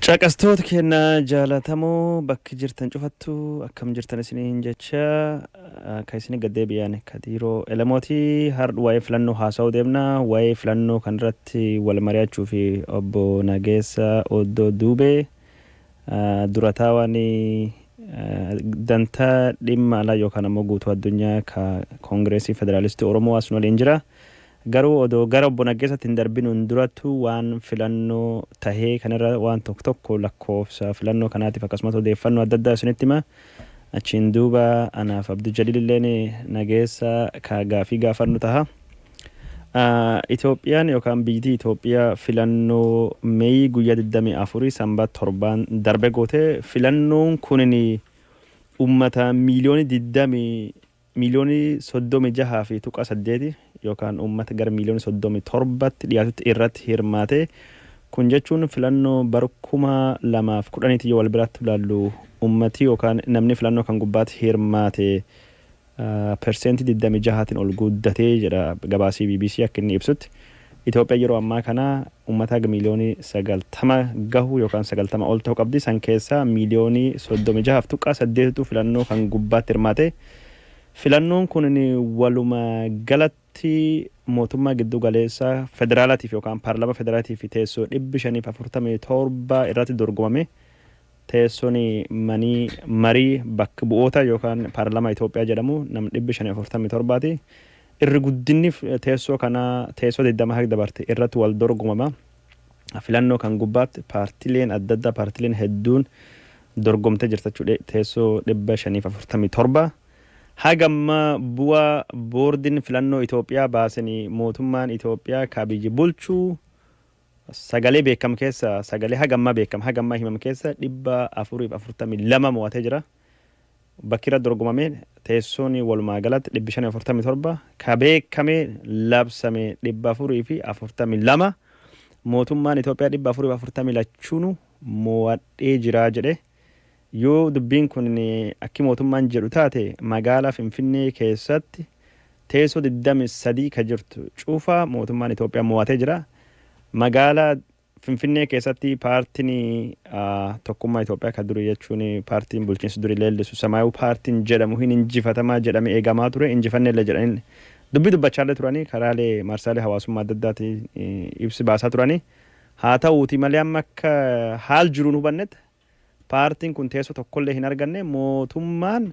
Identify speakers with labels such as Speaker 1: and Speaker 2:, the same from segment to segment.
Speaker 1: Caqastoota keenya jaalatamoo, bakki jirtan cufattu akkam jirtan isiniin jecha, akka isin gaddeebi'an Kadiiroo Elemootii. Har'a waa'ee filannoo haasa'uu deemna. Waa'ee filannoo kanarratti wal mari'achuu fi obbo Nageessa Oddoo Duubee, durataa waan dantaa dhimma alaa yookaan ammoo guutuu addunyaa ka Koongireesii Federaalistii Oromoo, as waliin jira. Garuu odoo gara obbo Naggeessatti hin darbinuun durattu waan filannoo tahee kanarra waan tokko tokko, lakkoofsa filannoo kanaatiif akkasumas odeeffannoo adda addaa isinitti hima. Achiin duuba anaaf Abduu Jaliil illeen Nageessa ka gaafii gaafannu taha. Itoophiyaan yookaan biyyittii Itoophiyaa filannoo Meeyii guyyaa 24, sanbata torbaan darbe goote. Filannoon kunin uummata 20 miiliyoonii 36.8 yookaan uummata gara miiliyoonii 37tti dhiyaatutti irratti hirmaate. Kun jechuun filannoo bara 2010tti yoo wal biratti ilaallu, uummati yookaan namni filannoo kan gubbaatti hirmaate 26%n ol guddatee jedha gabaasii BBC akka inni ibsutti. Itoophiyaa yeroo ammaa kana uummata haga miiliyoonii 90 gahu yookaan 90 ol ta'uu qabdi. San keessaa miiliyoonii 36.8tu filannoo kan gubbaatti hirmaate. Filannoon kun walumaa galatti mootummaa giddu galeessa federaalaatiif yookaan paarlaamaa federaalaatiif teessoo 547 irratti dorgomame. Teessoon manii marii bakka bu'oota yookaan paarlaamaa Itoophiyaa jedhamu nam 547ti. Irri guddinni teessoo kanaa teessoo 20 haga dabarte irratti wal dorgomama. Filannoo kan gubbaatti paartileen adda addaa, paartileen hedduun dorgomtee jirta jechuudha, teessoo 547. Haga amma bu'aa boordiin filannoo Itoophiyaa baasanii, mootummaan Itoophiyaa ka biyyi bulchuu sagalee beekam keessa, sagalee haga ammaa beekam, haga ammaa himam keessa 442 mo'atee jira. Bakki irra dorgomame teessoon walumaa galatti 547, ka beekame labsame 442. Mootummaan Itoophiyaa 440 lachuunu mo'adhee jira jedhe. Yoo dubbiin kun akki mootummaan jedhu taate, magaalaa Finfinnee keessatti teessoo 23 ka jirtu cufa mootummaan Itoophiyaa mo'atee jira. Magaalaa Finfinnee keessatti paartiin Tokkummaa Itoophiyaa kan durii, jechuun paartiin bulchiinsa durii leellisu, Samaayuu Paartiin jedhamu hin injifatamaa jedhamee eegamaa ture. Injifannee illee jedhanii dubbii dubbachaallee turanii, karaalee marsaalee hawaasummaa adda addaatiin ibsi baasaa turanii. Haa ta'uuti malee, amma akka haal jiruun hubannetti paartiin kun teessoo tokkollee hin arganne. Mootummaan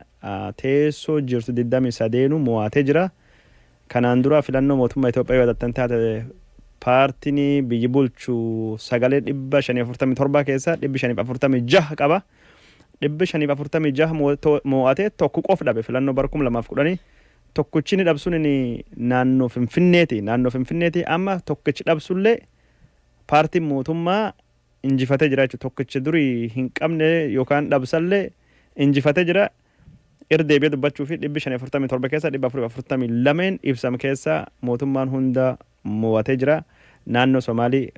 Speaker 1: teessoo jirtu 23 mo'atee jira. Kanaan dura filannoo mootummaa Itoophiyaa yoo yadattan taate, paartiin biyyi bulchu sagalee 547 keessaa 546 qaba. 546 mo'atee tokko qofa dhabe filannoo bara 2010. Tokkichi inni dhabsuun naannoo Finfinneeti. Naannoo Finfinneeti amma tokkichi dhabsullee paartiin mootummaa injifatee jira jechuudha. Tokkichi durii hin qabne yookaan dhabsallee injifatee jira. Irra deebi'ee dubbachuu fi 547 keessa 442 ibsam keessa mootummaan hunda mo'atee jira. Naannoo Somaalii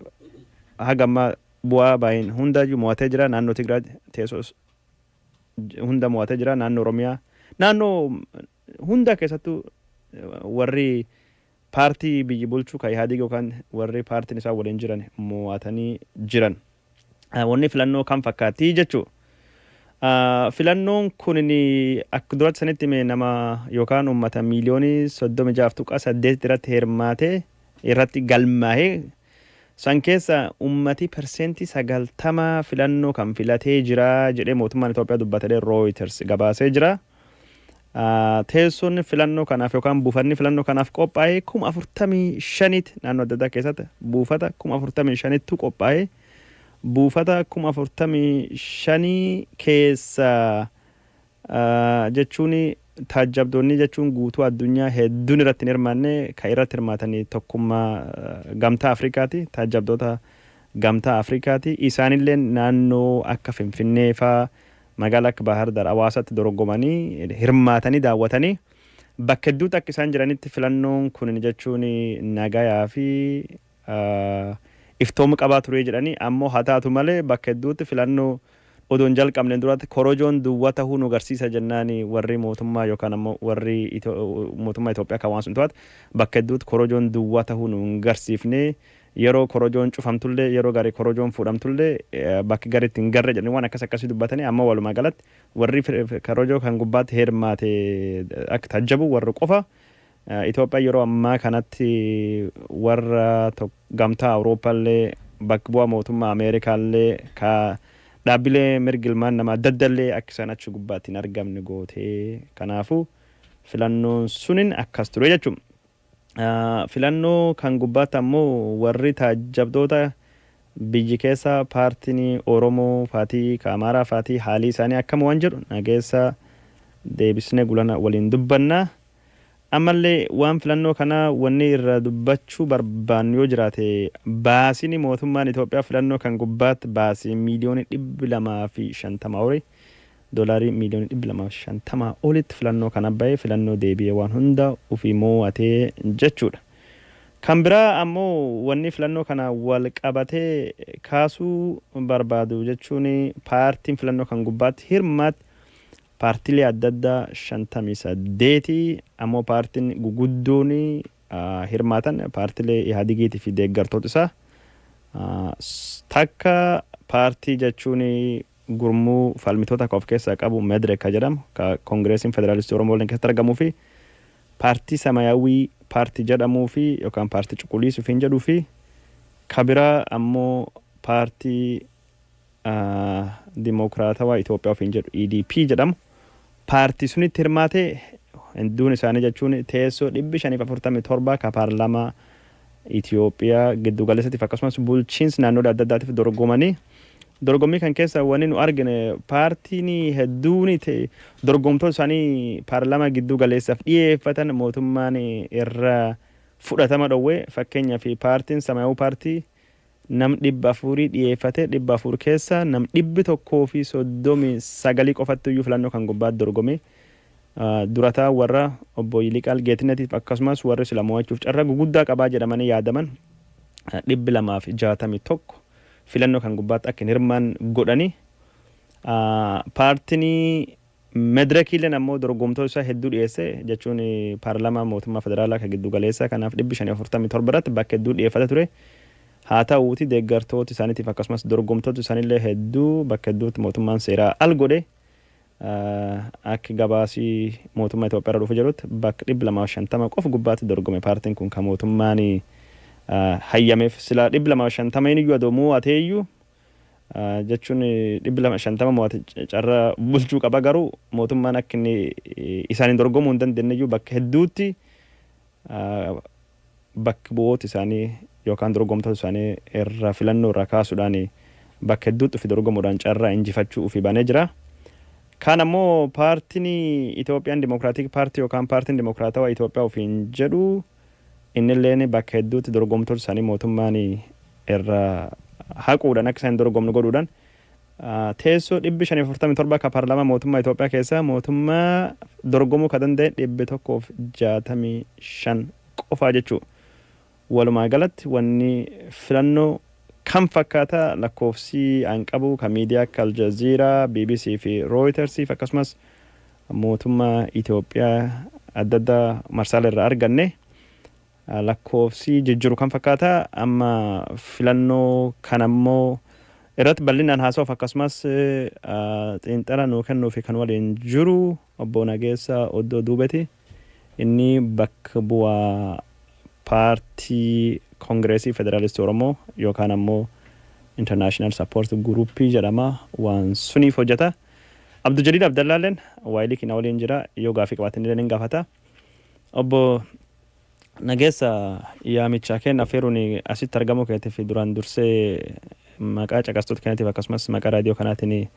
Speaker 1: haga ammaa bu'aa baay'een hundayyuu mo'atee jira. Naannoo Tigraay teessoo hunda mo'atee jira. Naannoo Oromiyaa, naannoo hunda keessattuu warri paartii biyyi bulchuu kan Ihaadig yookaan warri paartiin isaan waliin jiran mo'atanii jiran. Wanni filannoo kam fakkaatti jechuudha. Filannoon kun akka duratti sanitti hime, nama yookaan uummata miiliyoonii 36.8 irratti hirmaatee, irratti galmaa'ee, san keessa uummati 90% filannoo kan filatee jira jedhee mootummaan Itoophiyaa dubbatee Reuters gabaasee jira. Teessoon filannoo kanaaf yookaan buufanni filannoo kanaaf qophaa'e 45,000tti, naannoo adda addaa keessatti buufata 45,000ttu qophaa'e. Buufata 45,000 keessa jechuun taajjabdoonni, jechuun guutuu addunyaa hedduun irratti hin hirmaanne. Kan irratti hirmaatanii tokkummaa Gamtaa Afrikaati, taajjabdoota Gamtaa Afrikaati. Isaanillee naannoo akka Finfinnee faa, magaalaa akka Bahar Dar, Hawaasatti dorgomanii hirmaatanii daawwatanii, bakka hedduutti akka isaan jiranitti filannoon kun jechuun nagayaa fi iftooma qabaa ture jedhanii. Ammoo haa taatu malee, bakka hedduutti filannoo odoo hin jalqabne duratti korojoon duwwaa tahuu nu agarsiisa jennaan, warri mootummaa yookaan ammoo warri mootummaa Itoophiyaa kan waan sun to'atu bakka hedduutti korojoon duwwaa tahuu nu hin garsiifne. Yeroo korojoon cufamtullee, yeroo gaarii korojoon fuudhamtullee, bakki gariitti hin garre jedhanii waan akkas akkasii dubbatanii, amma walumaa galatti warri korojoo kan gubbaatti hirmaate akka tajjabu warri qofa Itoophiyaa yeroo ammaa kanatti warra gamtaa Awurooppaallee, bakka bu'aa mootummaa Ameerikaallee, ka dhaabbilee mirga ilmaan namaa adda addallee akka isaan achi gubbaatti hin argamne gootee, kanaafuu filannoon sunin akkas ture jechuudha. Filannoo kan gubbaatti ammoo warri taajjabdoota biyyi keessa paartiin Oromoo faatii ka Amaaraa faatii haalii isaanii akkam waan jedhu Nageessa deebisnee gulana waliin dubbanna. Ammallee waan filannoo kanaa wanni irra dubbachuu barbaannu yoo jiraate, baasiin mootummaan Itoophiyaa filannoo kan gubbaatti baasii 250,000,000 horii, doolaarii 250,000,000 olitti filannoo kana bahe, filannoo deebi'ee waan hunda ofii moo'atee jechuudha. Kan biraa ammoo wanni filannoo kana wal qabatee kaasuu barbaadu jechuun, paartiin filannoo kan gubbaatti hirmaatti paartiilee adda addaa 58, ammoo paartiin guguddoon hirmaatan paartiilee Ihaadigiitii fi deeggartoota isaa takka, paartii jechuun gurmuu falmitoota ka of keessaa qabu Medrek ka jedhamu, ka Koongireesiin Federaalistii Oromoo waliin keessatti argamuu fi paartii Samayaawii paartii jedhamuu fi yookaan paartii Cuquliisuu fi jedhuu fi ka biraa ammoo paartii Dimookiraatawaa Itoophiyaa ofiin jedhu EDP jedhamu, paartii sunitti hirmaate. Hedduun isaanii jechuun teessoo 547 ka paarlaamaa Itoophiyaa giddugaleessatiif akkasumas bulchiinsa naannolee adda addaatiif dorgomanii, dorgommii kan keessa wanni nu argine paartiin hedduun dorgomtoota isaanii paarlaamaa giddu galeessaaf dhiyeeffatan mootummaan irra fudhatama dhowwe. Fakkeenyaaf, paartiin Samaayawuu paartii nam 400 dhiyeeffate, 400 keessa nam 139 qofatti iyyuu filannoo kan gubbaatti dorgome. Durataa warra obbo Yiliqaal Geetinnetiif akkasumas warri sila mo'achuuf carraa guguddaa qabaa jedhamanii yaadaman 261 filannoo kan gubbaatti akka hin hirmaan godhanii. Paartiin Medrekiileen ammoo dorgomtoota isaa hedduu dhiyeesse jechuun paarlaamaa mootummaa federaalaa kan giddu galeessaa kanaaf 547 irratti bakka hedduu dhiyeeffate ture. Haa ta'uuti, deeggartoota isaaniitiif akkasumas dorgomtoota isaaniillee hedduu bakka hedduutti mootummaan seeraa al godhe. Akka gabaasii mootummaa Itoophiyaa irra dhufu jedhutti bakka 250 qofa gubbaatti dorgome paartiin kun kan mootummaan hayyameef. Sila 250 iyyuu adoo mo'atee iyyuu jechuun 250 mo'ate carraa bulchuu qaba, garuu mootummaan akka inni isaaniin dorgomuu hin dandeenye iyyuu bakka hedduutti bakki bu'oota isaanii yookaan dorgomtoota isaanii irra filannoo irraa kaasuudhaan bakka hedduutti ofii dorgomuudhaan carraa injifachuu ofii banee jira. Kaan ammoo paartiin Itoophiyaan Dimokiraatik Paartii yookaan Paartiin Dimokiraatawaa Itoophiyaa ofiin jedhu innilleen bakka hedduutti dorgomtoota isaanii mootummaan irra haquudhaan akka isaan hin dorgomne godhuudhaan teessoo 547 ka paarlaamaa mootummaa Itoophiyaa keessaa mootummaa dorgomuu ka danda'e 165 qofaa jechuudha. Walumaa galatti wanni filannoo kan fakkaata lakkoofsi an qabu kan miidiyaa akka Aljazeeraa, BBC fi Reuters akkasumas mootummaa Itoophiyaa adda addaa marsaalee irraa arganne lakkoofsi jijjiru kan fakkaata. Amma filannoo kanammoo irratti bal'inaan haasa'uuf akkasumas xiinxala nuu kennuu fi kan waliin jiru obbo Nageessa Oddoo Duubeti. Inni bakka bu'aa paartii Koongireesii Federaalistii Oromoo yookaan ammoo International Support Group jedhama, waan suniif hojjeta. Abdujaliil Abdallaalleen waayilii kina waliin jira, yoo gaafii qabaatan illee ni gaafata. Obbo Nageessa, yaamichaa kenna affeeruun asitti argamuu keetiif duraan dursee maqaa caqastoota keenyatiif akkasumas maqaa raadiyoo kanaatiin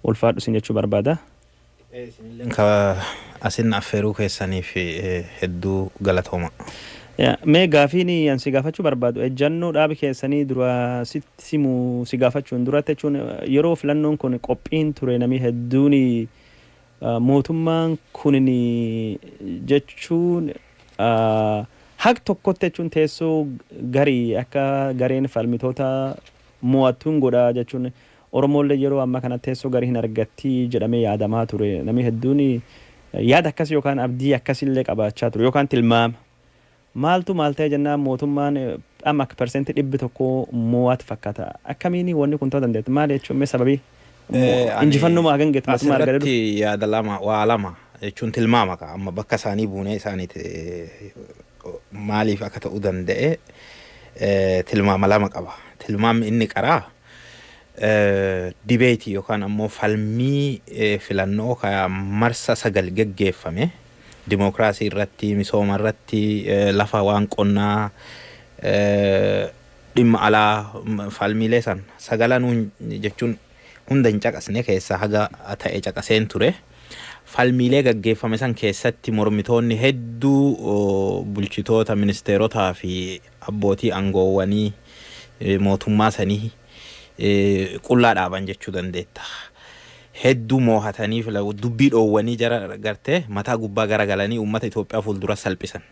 Speaker 1: ulfaadhu sin jechuu barbaada.
Speaker 2: Isinilleen ka asin affeeruu keessaniif hedduu galatooma.
Speaker 1: Mee gaafiin an si gaafachuu barbaadu, ejjannoo dhaabi keessanii dura sitti simu si gaafachuun duratti jechuun, yeroo filannoon kun qophiin ture namni hedduun mootummaan kunin jechuun haq tokkotti jechuun teessoo garii akka gareen falmitoota mo'attuun godha jechuun Oromoollee yeroo ammaa kana teessoo garii hin argatti jedhamee yaadamaa ture. Namni hedduun yaada akkasii yookaan abdii akkasiillee qabaachaa ture yookaan tilmaama. Maaltu maal ta'e jennaan, mootummaan amma akka 100% mo'aatu fakkaata. Akkamiin wanni kun ta'uu dandeetti? Maal jechuun mee sababii injifannoo hagan geettu mootummaa argatee dhufu?
Speaker 2: Asirratti yaada lama, waa lama jechuun tilmaama ka amma bakka isaanii buunee isaaniiti maaliif akka ta'uu danda'e tilmaama lama qaba. Tilmaamni inni qaraa debate yookaan ammoo falmii filannoo ka marsa 9 geggeeffame, dimookiraasii irratti, misooma irratti, lafa waan qonnaa, dhimma alaa, falmiilee san sagalanuu jechuun hunda hin caqasne, keessaa haga ta'e caqaseen ture. Falmiilee gaggeeffame san keessatti mormitoonni hedduu bulchitoota, ministeerotaa fi abbootii aangoowwanii mootummaa sanii qullaa dhaaban jechuu dandeetta. Hedduu moohatanii dubbii dhoowwanii, jara gartee mataa gubbaa garagalanii uummata Itoophiyaa fuuldura salphisan.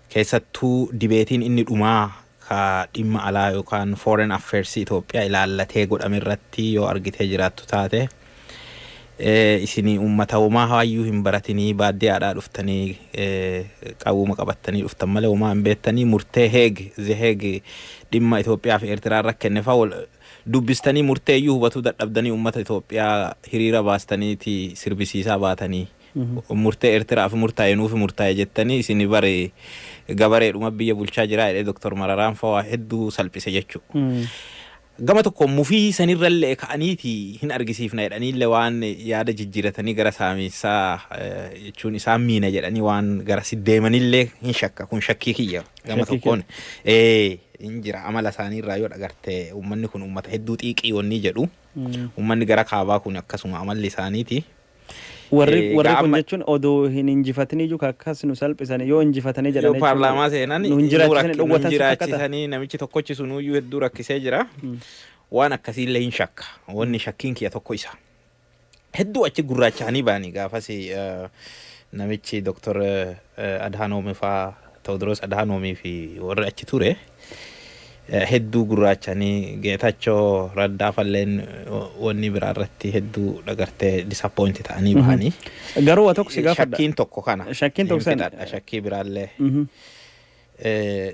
Speaker 2: Keessattuu debateiin inni dhumaa ka dhimma alaa yookaan foreign affairs Itoophiyaa ilaallatee godhame irratti yoo argitee jiraattu taate, isinii uummata homaa haayyuu hin baratinii, baadiyyaadhaa dhuftanii qawwuma qabattanii dhuftan malee homaa hin beektanii, murtee Heeg, The Hague, dhimma Itoophiyaa fi Eertiraa irra kenne fa'a dubbistanii murtee iyyuu hubatuu dadhabdanii, uummata Itoophiyaa hiriira baastaniiti sirbisiisaa baatanii, murtee Eertiraa fi murtaa'e nuufi murtaa'e jettanii, isin bare gabareedhuma biyya bulchaa jira jedhee Dr. Mararaan fa'aa hedduu salphise jechuudha. Gama tokko mufii sanirrallee ka'aniiti hin argisiifna jedhaniillee waan yaada jijjiiratanii gara saamiinsaa jechuun isaan miina jedhanii waan gara si deemanillee hin shakka. Kun shakkii kiyya gama tokkoon. Hin jira amala isaaniirraa yoo dhagarte, uummanni kun uummata hedduu xiiqii wanni jedhu. Uummanni gara kaabaa kun akkasuma amalli isaaniiti.
Speaker 1: Warri kun jechuun odoo hin injifatanii iyyuu akkas nu salphisan, yoo injifatanii
Speaker 2: jedhan yoo paarlaamaa seenan nu hin jiraachisanii, namichi tokkochi sunuyyuu hedduu rakkisee jira. Waan akkasiillee hin shakka. Wanni shakkiin kiyya tokko isa. Hedduu achi gurraacha'anii ba'anii gaafas namichi Dr. Adhaanoomii faa, Tewoodiroos Adhaanoomii fi warri achi ture hedduu gurraachanii, Geetachoo Raddaa falleen wanni biraa irratti hedduu dhagartee disappoint ta'anii bahanii.
Speaker 1: Garuu waa tokko si gaafadha.
Speaker 2: Shakkiin tokko kana.
Speaker 1: Shakkiin tokko
Speaker 2: sana. Shakkii biraallee.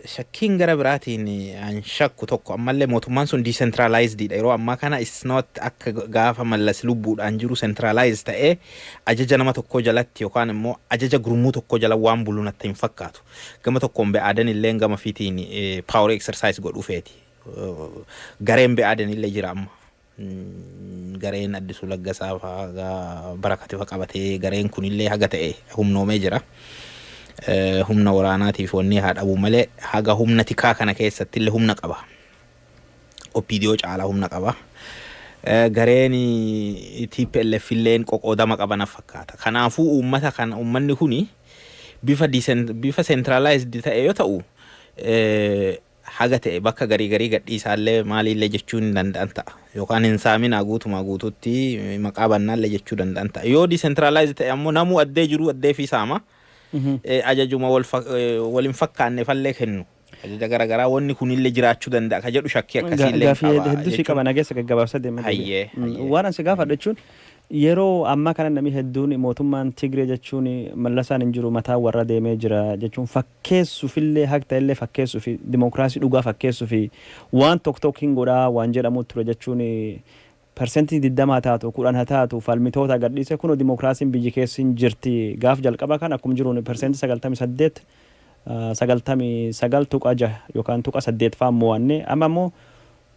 Speaker 2: Shakkiin gara biraatiin an shakku tokko ammallee mootummaan sun decentralized dha. Yeroo ammaa kana is not akka gaafa Mallas lubbuudhaan jiru centralized ta'ee ajaja nama tokko jalatti yookaan immoo ajaja gurmuu tokko jala waan bulu natti hin fakkaatu. Gama tokkoon Be'aaden illee gama fiitiin power exercise godhuu feeti. Gareen Be'aaden illee jira amma. Gareen Addisuu Laggasaa fa'aa Barakati fa'a qabatee gareen kunillee haga ta'e humnoomee jira. Humna waraanaatiif wanni haa dhabu malee haga humna tikaa kana keessatti illee humna qaba. OPDO caalaa humna qaba. Gareen TPLF illeen qoqoodama qaba na fakkaata. Kanaafuu uummata kana uummanni kuni bifa centralized ta'e yoo ta'u, haga ta'e bakka garii garii gadhiisaallee maaliillee jechuu hin danda'an ta'a. Yookaan hin saaminaa, guutumaa guututti maqaa bannaallee jechuu danda'an ta'a. Yoo decentralized ta'e ammoo namuu addee jiru addee fi saama. Ajajuma wal hin fakkaanne fallee kennu. Ajaja garaagaraa wanni kunillee jiraachuu danda'a ka jedhu shakkii akkasiillee
Speaker 1: Gaafii hedduu si qaba, nageessa gaggabaabsa deema.
Speaker 2: Hayyee.
Speaker 1: Waan an si gaafadhu jechuun, yeroo ammaa kana namni hedduun mootummaan Tigree jechuun Mallasaan hin jiru, mataa warra deemee jira jechuun fakkeessuufillee, haqa ta'ellee fakkeessuufi, dimookiraasii dhugaa fakkeessuufi waan tokko tokko hin godhaa waan jedhamu ture jechuun, 20% taatu, 10 haa taatu, falmitoota gadhiise, kunoo dimookiraasiin biyyi keessa hin jirti. Gaaf jalqaba kan akkuma jiruun 98%, 99.6 yookaan tuqa 8 fa'aa mo'anne, amma immoo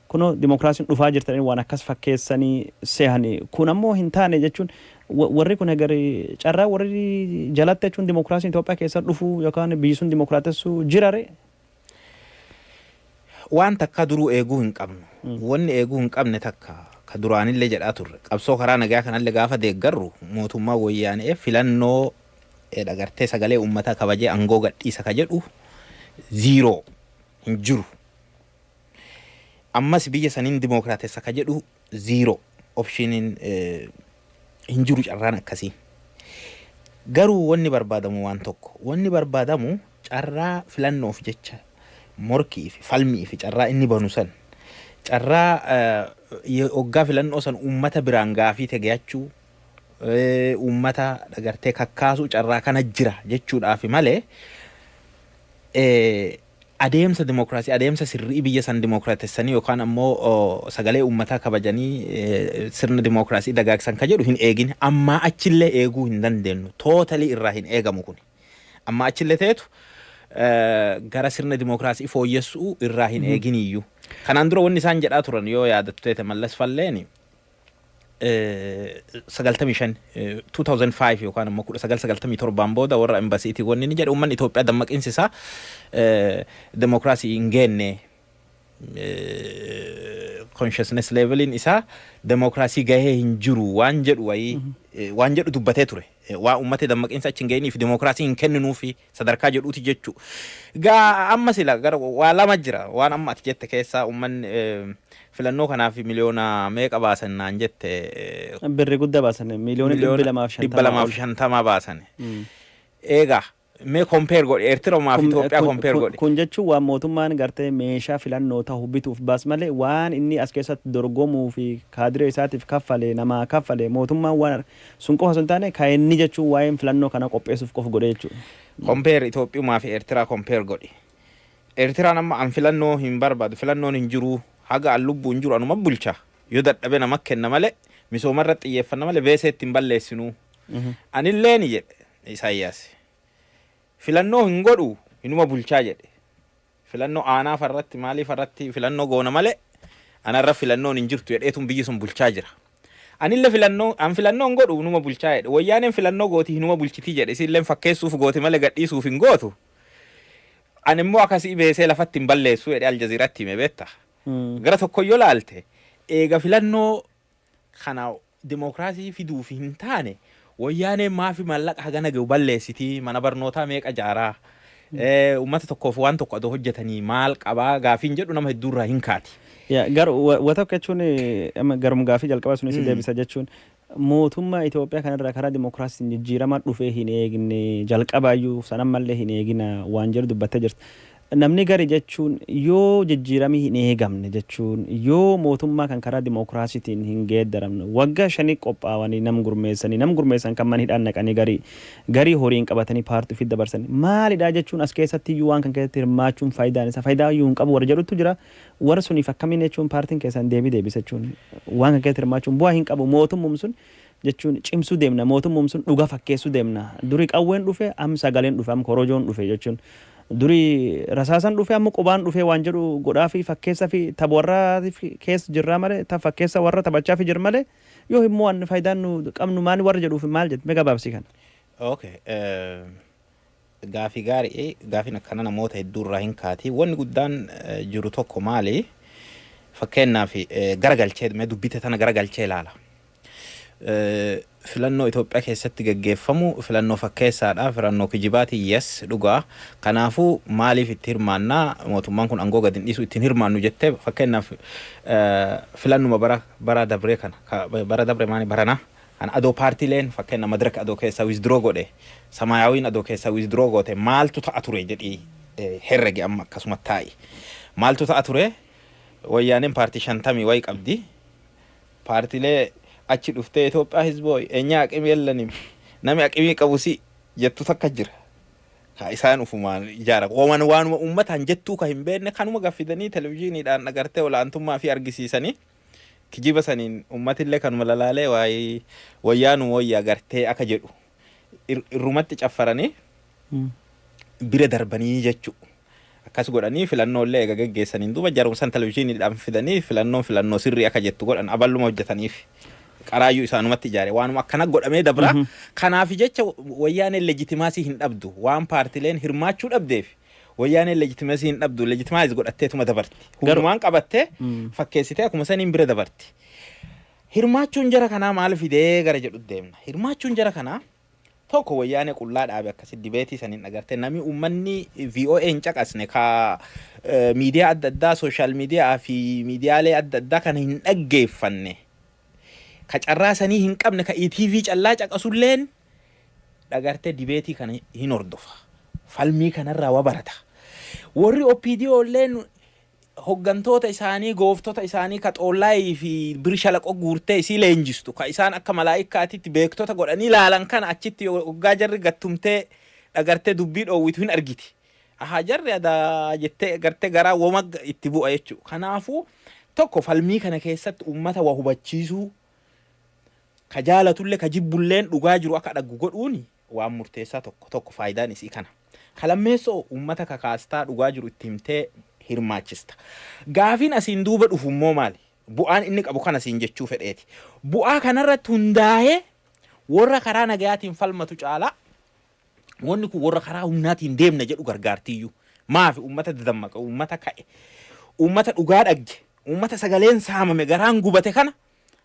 Speaker 1: kunoo dimookiraasiin dhufaa jirtanii waan akkas fakkeessanii sehanii, kun ammoo hin taane jechuun, warri kun egarii carraa warri jalatti jechuun dimookiraasiin Itoophiyaa keessa dhufuu yookaan biyyi sun dimookiraatessuu jirare.
Speaker 2: Waan takka duruu eeguu hin qabnu. Wanni eeguu hin qabne takka ka duraanillee jedhaa turre. Qabsoo karaa nagaa kanallee gaafa deeggarru, mootummaa wayyaanee filannoo dhagartee sagalee uummataa kabajee aangoo gadhiisa ka jedhu zero, hin jiru. Ammas biyya saniin dimookiraatessa ka jedhu zero, optioniin hin jiru carraan akkasii. Garuu wanni barbaadamu waan tokko. Wanni barbaadamu carraa filannoof jecha morkii fi falmii fi carraa inni banu san, carraa hoggaa filannoo san uummata biraan gaafii tegeyachuu, uummata dhagartee kakkaasuu, carraa kana jira jechuudhaaf malee. Adeemsa dimokiraasii, adeemsa sirrii biyya san dimokiraatessanii yookaan ammoo sagalee uummataa kabajanii sirna dimokiraasii dagaagsan ka jedhu hin eegin. Ammaa achillee eeguu hin dandeenyu, totally irraa hin eegamu kun. Ammaa achillee ta'etu gara sirna dimokiraasii fooyyessuu irraa hin eegin iyyuu. Kanaan dura wanni isaan jedhaa turan yoo yaadattu ta'e, Mallas Falleeni 95, 2005 yookaan immoo 1997n booda warra embasiitii wanni inni jedhe, uummanni Itoophiyaa dammaqiinsi isaa demokiraasii hin geenne, consciousness leveliin isaa demokiraasii gahee hin jiru waan jedhu wayii waan jedhu dubbatee ture. Waa uummata dammaqiinsa achi hin gahiniif demokiraasii hin kenninuufi sadarkaa jedhuuti jechuu. Gaa amma sila gara waa lama jira. Waan amma ati jette keessaa uummanni filannoo kanaaf miliyoona meeqa baasan naan jette?
Speaker 1: Birri guddaa baasan, miliyoona 250.
Speaker 2: 250 baasan. Eegaa mee compare godhe, Eertiraa fi Itoophiyaa compare godhe.
Speaker 1: Kun jechuun waan mootummaan gartee meeshaa filannoo ta'u bituuf baas malee, waan inni as keessatti dorgomuu fi kaadiree isaatiif kaffale, namaa kaffale, mootummaan waan sun qofa osoo hin taane, kan inni jechuun waa'een filannoo kana qopheessuuf qofa godhe jechuudha.
Speaker 2: Compare Itoophiyumaa fi Eertiraa compare godhe. Eertiraan amma an filannoo hin barbaadu, filannoon hin jiru, haga an lubbuu hin jiru anuma bulcha, yoo dadhabe nama kenna malee, misoomarra xiyyeeffanna malee beesee ittiin balleessinuu. Anillee ni jedhe Isaayyaas. Filannoo hin godhu, hinuma bulchaa jedhe. Filannoo aanaa farratti, maalii farratti filannoo goona malee anarra filannoon hin jirtu jedheetuun biyyi sun bulchaa jira. Anillee filannoo an filannoo hin godhu, hinuma bulchaa jedhe. Wayyaaneen filannoo gooti, hinuma bulchitii jedhe. Isilleen fakkeessuuf gooti malee gadhiisuuf hin gootu. Ani immoo akkasii beesee lafatti hin balleessu jedhe Aljaziiratti hime, beekta. Gara tokko yoo laalte, eega filannoo kana dimokiraasii fiduuf hin taane, wayyaaneen maafi maallaqa hagana gahu balleessitii? Mana barnootaa meeqa ijaaraa, uummata tokkoof waan tokko adoo hojjetanii maal qabaa gaafiin jedhu nama hedduurraa hin kaati.
Speaker 1: Garuu wa tokko jechuun, amma garuma gaafii jalqabaa sunis deebisa jechuun, mootummaa Itoophiyaa kanarraa karaa dimokiraasiin jijjiirama dhufee hin eegne, jalqabaayyuu sanammallee hin eegina waan jedhu dubbattee jirti. Namni gari jechuun yoo jijjiiramii hin eegamne, jechuun yoo mootummaa kan karaa dimokiraasiitiin hin geeddaramne, waggaa 5 qophaa'anii nam gurmeessanii, nam gurmeessan kan mana hidhaan naqanii, garii garii horiin qabatanii paartii ofitti dabarsanii, maalidha jechuun as keessatti iyyuu waan kan keessatti hirmaachuun faayidaan isaa faayidaa iyyuu hin qabu warra jedhutu jira. Warra suniif akkamiin jechuun paartiin keessan deebii deebisa? Jechuun waan kan keessatti hirmaachuun bu'aa hin qabu, mootummuun sun jechuun cimsuu deemna, mootummuun sun dhuga fakkeessuu deemna, duri qawween dhufe, am sagaleen dhufe, am korojoon dhufe, jechuun duri rasaasan dhufe, amma qubaan dhufe waan jedhu godhaa fi fakkeessa fi tapha warra keessa jirraa malee, tapha fakkeessa warra taphachaa fi jira malee, yoo immoo waan faayidaan nu qabnu maali warra jedhuuf maal jette? Mee gabaabsii kana.
Speaker 2: Okay. Gaafii gaarii, gaafiin akkana namoota hedduurraa hin kaati. Wanni guddaan jiru tokko maali? Fakkeenyaaf garagalchee mee dubbite tana garagalchee ilaala. Filannoo Itoophiyaa keessatti gaggeeffamu filannoo fakkeessaadha. Filannoo kijibaati, yes, dhugaa. Kanaafuu maaliif itti hirmaannaa? Mootummaan kun aangoo gadi hin dhiisu, ittiin hirmaannu jettee, fakkeenyaaf filannuma bara dabree kana, bara dabre maani baranaa kan adoo paartiileen fakkeenya Madraka adoo keessaa withdraw godhe, Samaayawiin adoo keessaa withdraw goote, maaltu ta'a ture jedhii herregi. Amma akkasuma taa'i. Maaltu ta'a ture? Wayyaaneen paartii 50 wayi qabdi. Paartiilee achi dhuftee "Itoophiyaa ህዝብ ሆይ እኛ አቅም የለንም, nami aqimii qabu si" jettu takka jira. Ka isaan ufumaan ijaara. Waman waanuma uummataan jettuu ka hin beekne kanuma gaffidanii televizyiiniidhaan agartee olaantummaa fi argisiisanii, kijiba saniin uummatillee kanuma lalaalee waayii wayyaanuma wayyaa gartee akka jedhu irrumatti caffaranii bira darbanii jechuu. Akkas godhanii filannoolee eega geggeessaniin duuba jarumsan televizyiiniidhaan fidanii filannoon filannoo sirrii akka jettu godhan, aballuma hojjetaniif. Qaraayyuu isaanumatti ijaare, waanuma akkana godhamee dabra. Kanaaf jecha wayyaaneen legitimacy hin dhabdu. Waan paartileen hirmaachuu dhabdeef wayyaaneen legitimacy hin dhabdu. Legitimize godhatteetuma dabarti. Humnumaan qabattee fakkeessitee akkuma saniin bira dabarti. Hirmaachuun jara kanaa maal fidee gara jedhu deemna. Hirmaachuun jara kanaa tokko wayyaanee qullaa dhaabe. Akkasi debate saniin agartee namni uummanni VOA hin caqasne, ka miidiyaa adda addaa, social media fi miidiyaalee adda addaa kana hin dhaggeeffanne, ka carraa sanii hin qabne, ka ETV callaa caqasulleen dhagartee debate kana hin hordofa. Falmii kanarraa wa barata. Warri OPDO illeen hoggantoota isaanii, gooftota isaanii ka xoollaayii fi bir shalaqoo guurtee isii leenjistu, ka isaan akka malaayikaatitti beektota godhanii laalan kana, achitti hoggaa jarri gattumtee dhagartee dubbii dhoowwitu hin argiti. Ahaa, jarri adaa jettee gartee garaa woma itti bu'a jechuudha. Kanaafuu tokko falmii kana keessatti uummata waa hubachiisuu, ka jaalatullee ka jibbulleen dhugaa jiru akka dhaggu godhuuni waan murteessaa tokko tokko, faayidaan isii kana. Ka lammeessoo, uummata kakaastaa, dhugaa jiru itti himtee hirmaachista. Gaafiin asiin duuba dhufu immoo maali? Bu'aan inni qabu kana siin jechuu fedheeti. Bu'aa kanarratti hundaa'ee warra karaa nagayaatiin falmatu caalaa wanni kun warra karaa humnaatiin deemna jedhu gargaartiyyuu. Maafi? Uummata dadammaqa, uummata ka'e, uummata dhugaa dhagge, uummata sagaleen saamame, garaan gubate kana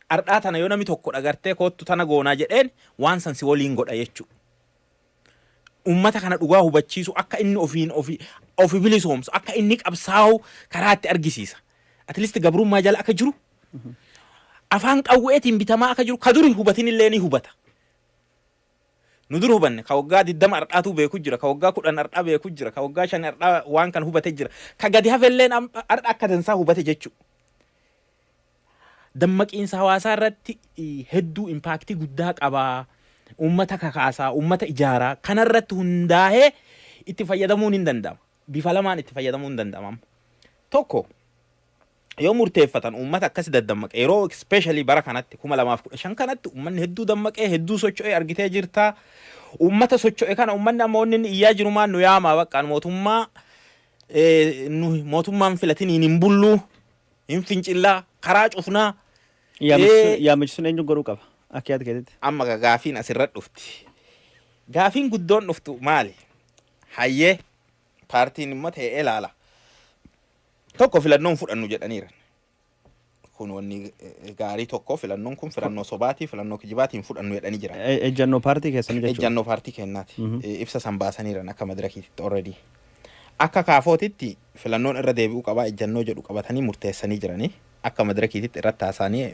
Speaker 2: ardhaa tana yoo namni tokko dhagartee koottu tana goonaa jedheen, waan san si waliin godha jechuudha. Uummata kana dhugaa hubachiisu, akka inni ofiin ofi bilisoomsu, akka inni qabsaa'u karaa itti argisiisa. At least gabrummaa jala akka jiru, afaan qawweetiin bitamaa akka jiru ka duri hubatin illee ni hubata. Nu dur hubanne, ka waggaa 20 ardhaatu beeku jira, ka waggaa 10 ardhaa beeku jira, ka waggaa 5 ardhaa waan kan hubate jira. Ka gadi hafelleen ardha akka dansaa hubate jechuudha. Dammaqiinsa hawaasaa irratti hedduu impact guddaa qabaa. Uummata kakaasaa, uummata ijaaraa, kanarratti hundaa'ee itti fayyadamuun hin danda'ama. Bifa lamaan itti fayyadamuun hin danda'ama. Tokko, yoo murteeffatan uummata akkasi daddammaqe, yeroo especially bara kanatti 2015 kanatti uummanni hedduu dammaqee, hedduu socho'ee argitee jirta. Uummata socho'e kana uummanni amma wanni inni iyyaa jiru maan nu yaamaa, baqqaan mootummaa nu mootummaan filatiniin hin bulluu, hin fincillaa, karaa cufnaa.
Speaker 1: Yaamachisuun eenyu godhuu qaba akka yaada keetitti?
Speaker 2: Amma gaafiin asirra dhufti. Gaafiin guddoon dhuftu maali? Hayyee, paartiin immoo ta'ee ilaala. Tokko, filannoon fudhannu jedhaniiran. Kun wanni gaarii tokko, filannoon kun filannoo sobaatii, filannoo kijibaatiin fudhannu jedhanii jiran.
Speaker 1: Ejjannoo paartii keessanii jechuudha.
Speaker 2: Ejjannoo paartii kennaati. Ibsa san baasaniiran akka madirakiitti already. Akka kaafootitti filannoon irra deebi'uu qabaa ejjannoo jedhu qabatanii murteessanii jiranii. Akka madirakiititti irratti haasa'anii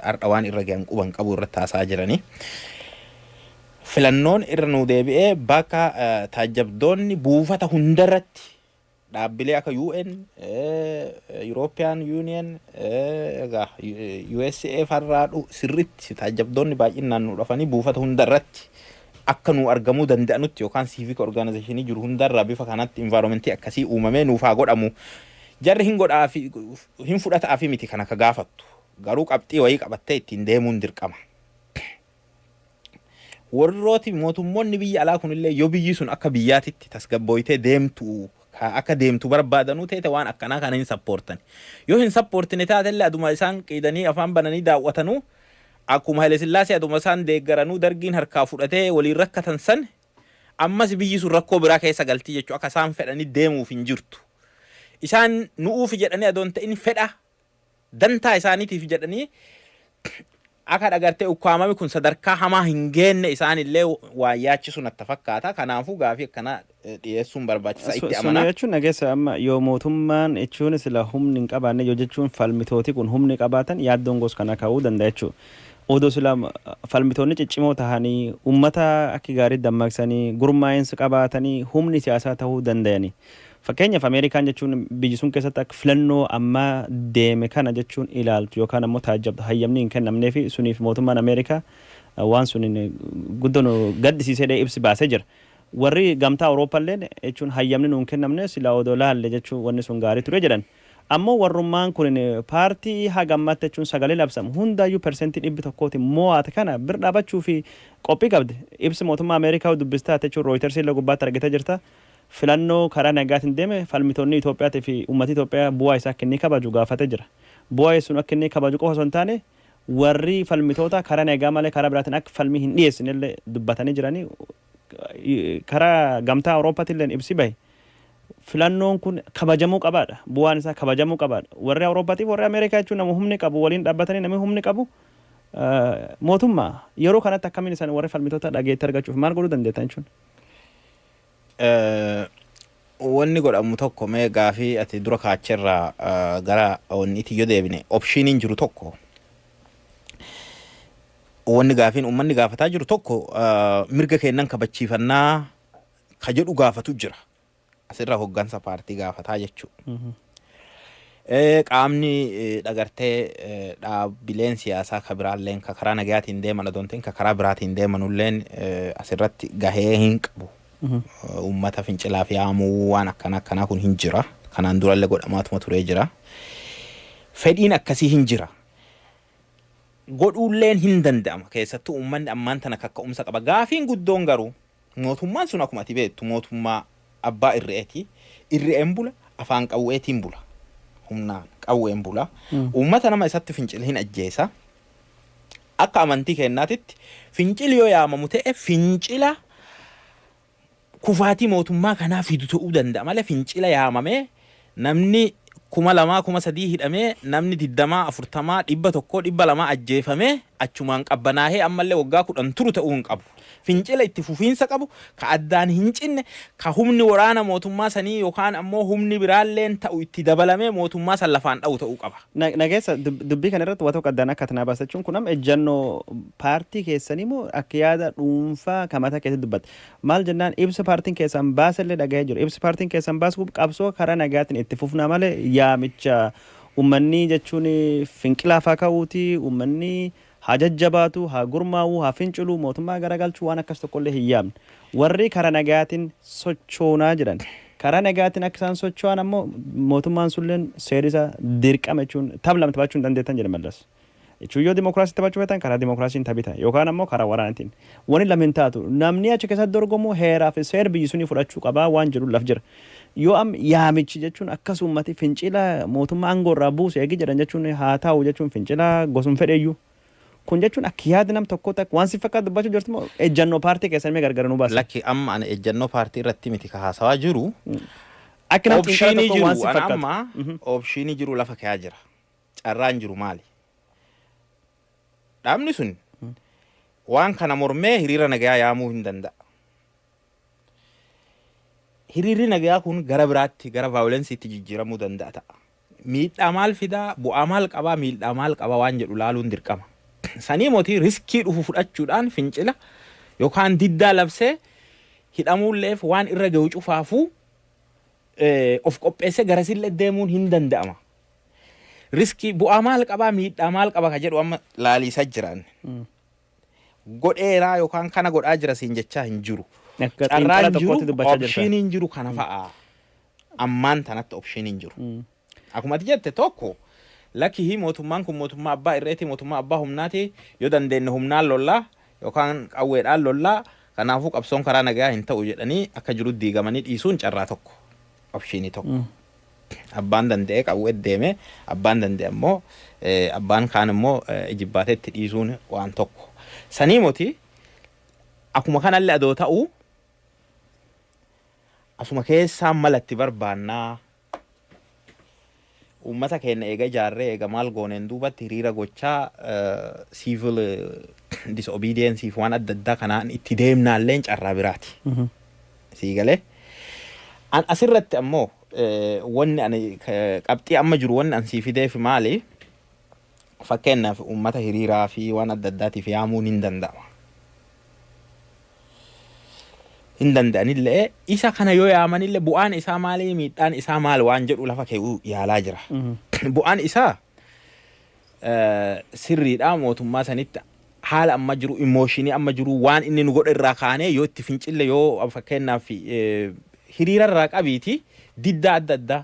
Speaker 2: har'a waan irra gahan quban qabu irratti haasa'aa jiranii. Filannoon irra nu deebi'ee bakka taajjabdoonni buufata hundarratti dhaabbilee akka UN, European Union, egaa USA farraa sirritti taajjabdoonni baay'inaan nu dhufanii buufata hundarratti akka nu argamuu danda'anutti yookaan civic organizationii jiru hundarraa bifa kanatti environmentii akkasii uumamee nuuf haa godhamu. Jarri hin godhaafi hin fudhataafi miti kana ka gaafattu. Garuu qabxii wayii qabattee ittiin deemuun dirqama. Warrooti mootummoonni biyya alaa kunillee yoo biyyi sun akka biyyaatitti tasgabbooytee deemtu, akka deemtu barbaadanuu teete, waan akkanaa kana hin supportan. Yoo hin supportine taatellee, aduma isaan qiidanii afaan bananii daawwatanuu, akkuma Haile Sillaasee aduma isaan deeggaranuu dargiin harkaa fudhatee waliin rakkatan san, ammas biyyi sun rakkoo biraa keessa galtii jechuudha, akka isaan fedhanii deemuuf hin jirtu. Isaan nu'uufi jedhanii adoon ta'in fedha dantaa isaaniitiif jedhanii akka dhagartee ukkaamami kun sadarkaa hamaa hin geenne isaanillee waan yaachisu natti fakkaata. Kanaafuu gaafii akkanaa dhiyeessuun barbaachisaa itti
Speaker 1: Sun
Speaker 2: amana.
Speaker 1: jechuun nageessa amma yoo mootummaan jechuun sila humni hin qabaanne, yoo jechuun falmitooti kun humni qabaatan, yaaddoon gos kana ka'uu danda'a jechuudha. Odoo sila falmitoonni ciccimoo tahanii, uummata akka gaarii dammaqsanii, gurmaa'insa qabaatanii, humni siyaasaa ta'uu danda'ani. Fakkeenyaaf Ameerikaan jechuun biyyi sun keessatti akka filannoo ammaa deeme kana jechuun ilaaltu yookaan ammoo taajjabdu hayyamni hin kennamnee fi suniif mootummaan Ameerikaa waan sun guddoon gaddisiisee ibsi baasee jira. Warri gamtaa Awurooppaalleen jechuun hayyamni nuun kennamne, sila odoo laalle jechuun wanni sun gaarii ture jedhan. Ammoo warrummaan kun paartii hagammatti jechuun sagalee labsamu hundaayyuu 100%n mo'ate kana bir dhaabachuu fi qophii qabdi. Ibsi mootummaa Ameerikaa dubbistaa jechuun Rooyitarsii illee gubbaatti argitee jirta. Filannoo karaa nagaatiin deeme falmitoonni Itoophiyaatii fi uummati Itoophiyaa bu'aa isaa akka inni kabaju gaafatee jira. Bu'aa sun akka inni kabaju qofa osoo hin taane, warri falmitoota karaa nagaa malee karaa biraatiin akka falmii hin dhiyeessine illee dubbatanii jiranii, karaa gamtaa Awurooppaatiin illee ibsi bahe. Filannoon kun kabajamuu qabaadha. Bu'aan isaa kabajamuu qabaadha. Warri Awurooppaatiif warri Ameerikaa jechuun nama humni qabu waliin dhaabbatanii, namni humni qabu mootummaa yeroo kanatti akkamiin isaan warri falmitoota dhageetti argachuuf maal godhuu dandeettan jechuun?
Speaker 2: Wanni godhamu tokko, mee gaafii ati dura kaacherraa gara wanni itti yoo deebine, optioniin jiru tokko, wanni gaafiin uummanni gaafataa jiru tokko, mirga kennan kabachiifannaa ka jedhu gaafatu jira. Asirra hoggansa paartii gaafataa jechuudha. Qaamni dhagartee dhaabbileen siyaasaa ka biraalleen ka karaa nagayaatiin deeman adoon ta'in ka karaa biraatiin deemanulleen asirratti gahee hin qabu. Uummata fincilaaf yaamuu, waan akkana akkanaa kun hin jira. Kanaan durallee godhamaatuma turee jira. Fedhiin akkasii hin jira. Godhuulleen hin danda'ama. Keessattuu uummanni ammaan tana kakka'umsa qaba. Gaafiin guddoon garuu, mootummaan sun akkuma ati beektu mootummaa abbaa irreeti. Irre'een bula, afaan qawweetiin bula. Humnaan qawween bula. Uummata nama isatti fincile hin ajjeesa. Akka amantii kennaatitti fincili yoo yaamamu ta'e, fincila kufaatii mootummaa kanaa fidu ta'uu danda'a malee, fincila yaamamee namni 2000, 3000 hidhamee, namni 20, 40, 100, 200 ajjeefamee, achumaan qabbanaahee ammallee waggaa 10 turu ta'uu hin qabu. Fincila itti fufiinsa qabu, ka addaan hin cinne, ka humni waraana mootummaa sanii yookaan ammoo humni biraalleen ta'u itti dabalamee mootummaa san lafaan dha'u ta'uu qaba.
Speaker 1: Nageessa, dubbii kana irratti waa tokko addaan akka tanaa baasachuun kun amma ejjannoo paartii keessanii moo akka yaada dhuunfaa kan mataa keessatti dubbatte? Maal jennaan, ibsa paartiin keessan baasellee dhagahee jiru. Ibsa paartiin keessan baasu qabsoo karaa nagaatiin itti fufnaa malee, yaamicha uummanni jechuun finqilaaf haa ka'uuti, uummanni haa jajjabaatu, haa gurmaa'u, haa fincilu, mootummaa garagalchuu, waan akkas tokkollee hin yaamne. Warri karaa nagaatiin sochoonaa jedhan. Karaa nagaatiin akka isaan socho'an ammoo mootummaan sulleen seerri isaa dirqama jechuun tab lama taphachuu hin dandeettan jedhe Mallas. Jechuun yoo dimokiraasii taphachuu feetan, karaa dimokiraasiin taphita yookaan ammoo karaa waraanaatiin. Wani lama hin taatu. Namni achi keessatti dorgomu heeraa fi seera biyyi sunii fudhachuu qabaa waan jedhu laf jira. Yoo am yaamichi jechuun akkas uummati fincila mootummaa aangoo irraa buuse eegi jedhan jechuun haa ta'u jechuun fincila gosum fedheyyuu. Kun jechuun akka yaada nam tokkootti akka waan si fakkaatu dubbachuu jirtu moo ejjannoo paartii keessan mee gargar nu baasa?
Speaker 2: Lakki, amma ani ejjannoo paartii irratti miti ka haasawaa jiru.
Speaker 1: Akka nam xiinxala
Speaker 2: Optionii
Speaker 1: tokko waan
Speaker 2: jiru
Speaker 1: si
Speaker 2: ana
Speaker 1: fakkaatu.
Speaker 2: amma optionii jiru lafa kaa'aa jira. Carraan jiru maali? Dhaabni sun waan kana mormee hiriira nagayaa yaamuu hin danda'a. Hiriirri nagayaa kun gara biraatti, gara violenceiitti jijjiiramuu danda'a ta'a. Miidhaa maal fidaa, bu'aa maal qabaa, miidhaa maal qabaa waan jedhu laaluun dirqama. Sanii mootii riskii dhufu fudhachuudhaan fincila yookaan diddaa labsee hidhamuulleef waan irra gahu cufaafuu of qopheessee garasillee deemuun hin danda'ama. Riskii bu'aa maal qabaa, miidhaa maal qaba ka jedhu amma laaliisaa jiran. Godheeraa yookaan kana godhaa jira siin jechaa hin jiru.
Speaker 1: Akka xiinxala
Speaker 2: Carraan
Speaker 1: tokkootti
Speaker 2: jiru,
Speaker 1: dubbachaa jirta.
Speaker 2: optioniin jiru kana fa'a. Ammaan tanatti optioniin jiru. Akkuma ati jette, tokko lakkii, mootummaan kun mootummaa abbaa irreeti, mootummaa abbaa humnaati, yoo dandeenye humnaan lollaa yookaan qawweedhaan lollaa, kanaafuu qabsoon karaa nagaa hin ta'u jedhanii akka jiru diigamanii dhiisuun carraa tokko, optionii tokko. Abbaan danda'e qawwee deeme, abbaan danda'e ammoo abbaan kaan immoo ijibbaateetti dhiisuun waan tokko. Sanii moti akkuma kanallee adoo ta'u, asuma keessaan malatti barbaannaa, uummata keenya eega ijaarree, eega maal gooneen duubatti hiriira gochaa, civil disobedience waan adda addaa kanaan itti deemnaalleen carraa biraati. Sii galee? An asirratti ammoo wanni ani qabxii amma jiru wanni an sii fideef maali? Fakkeenyaaf, uummata hiriiraa fi waan adda addaatiif yaamuun hin danda'ama. Hin danda'anillee, isa kana yoo yaamanillee bu'aan isaa maali, miidhaan isaa maali waan jedhu lafa kee'uu yaalaa jira. Bu'aan isaa sirriidha, mootummaa sanitti haala amma jiru, emotionii amma jiru, waan inni nu godhe irraa kaanee yoo itti fincille, yoo fakkeenyaaf hiriira irraa qabiiti diddaa adda addaa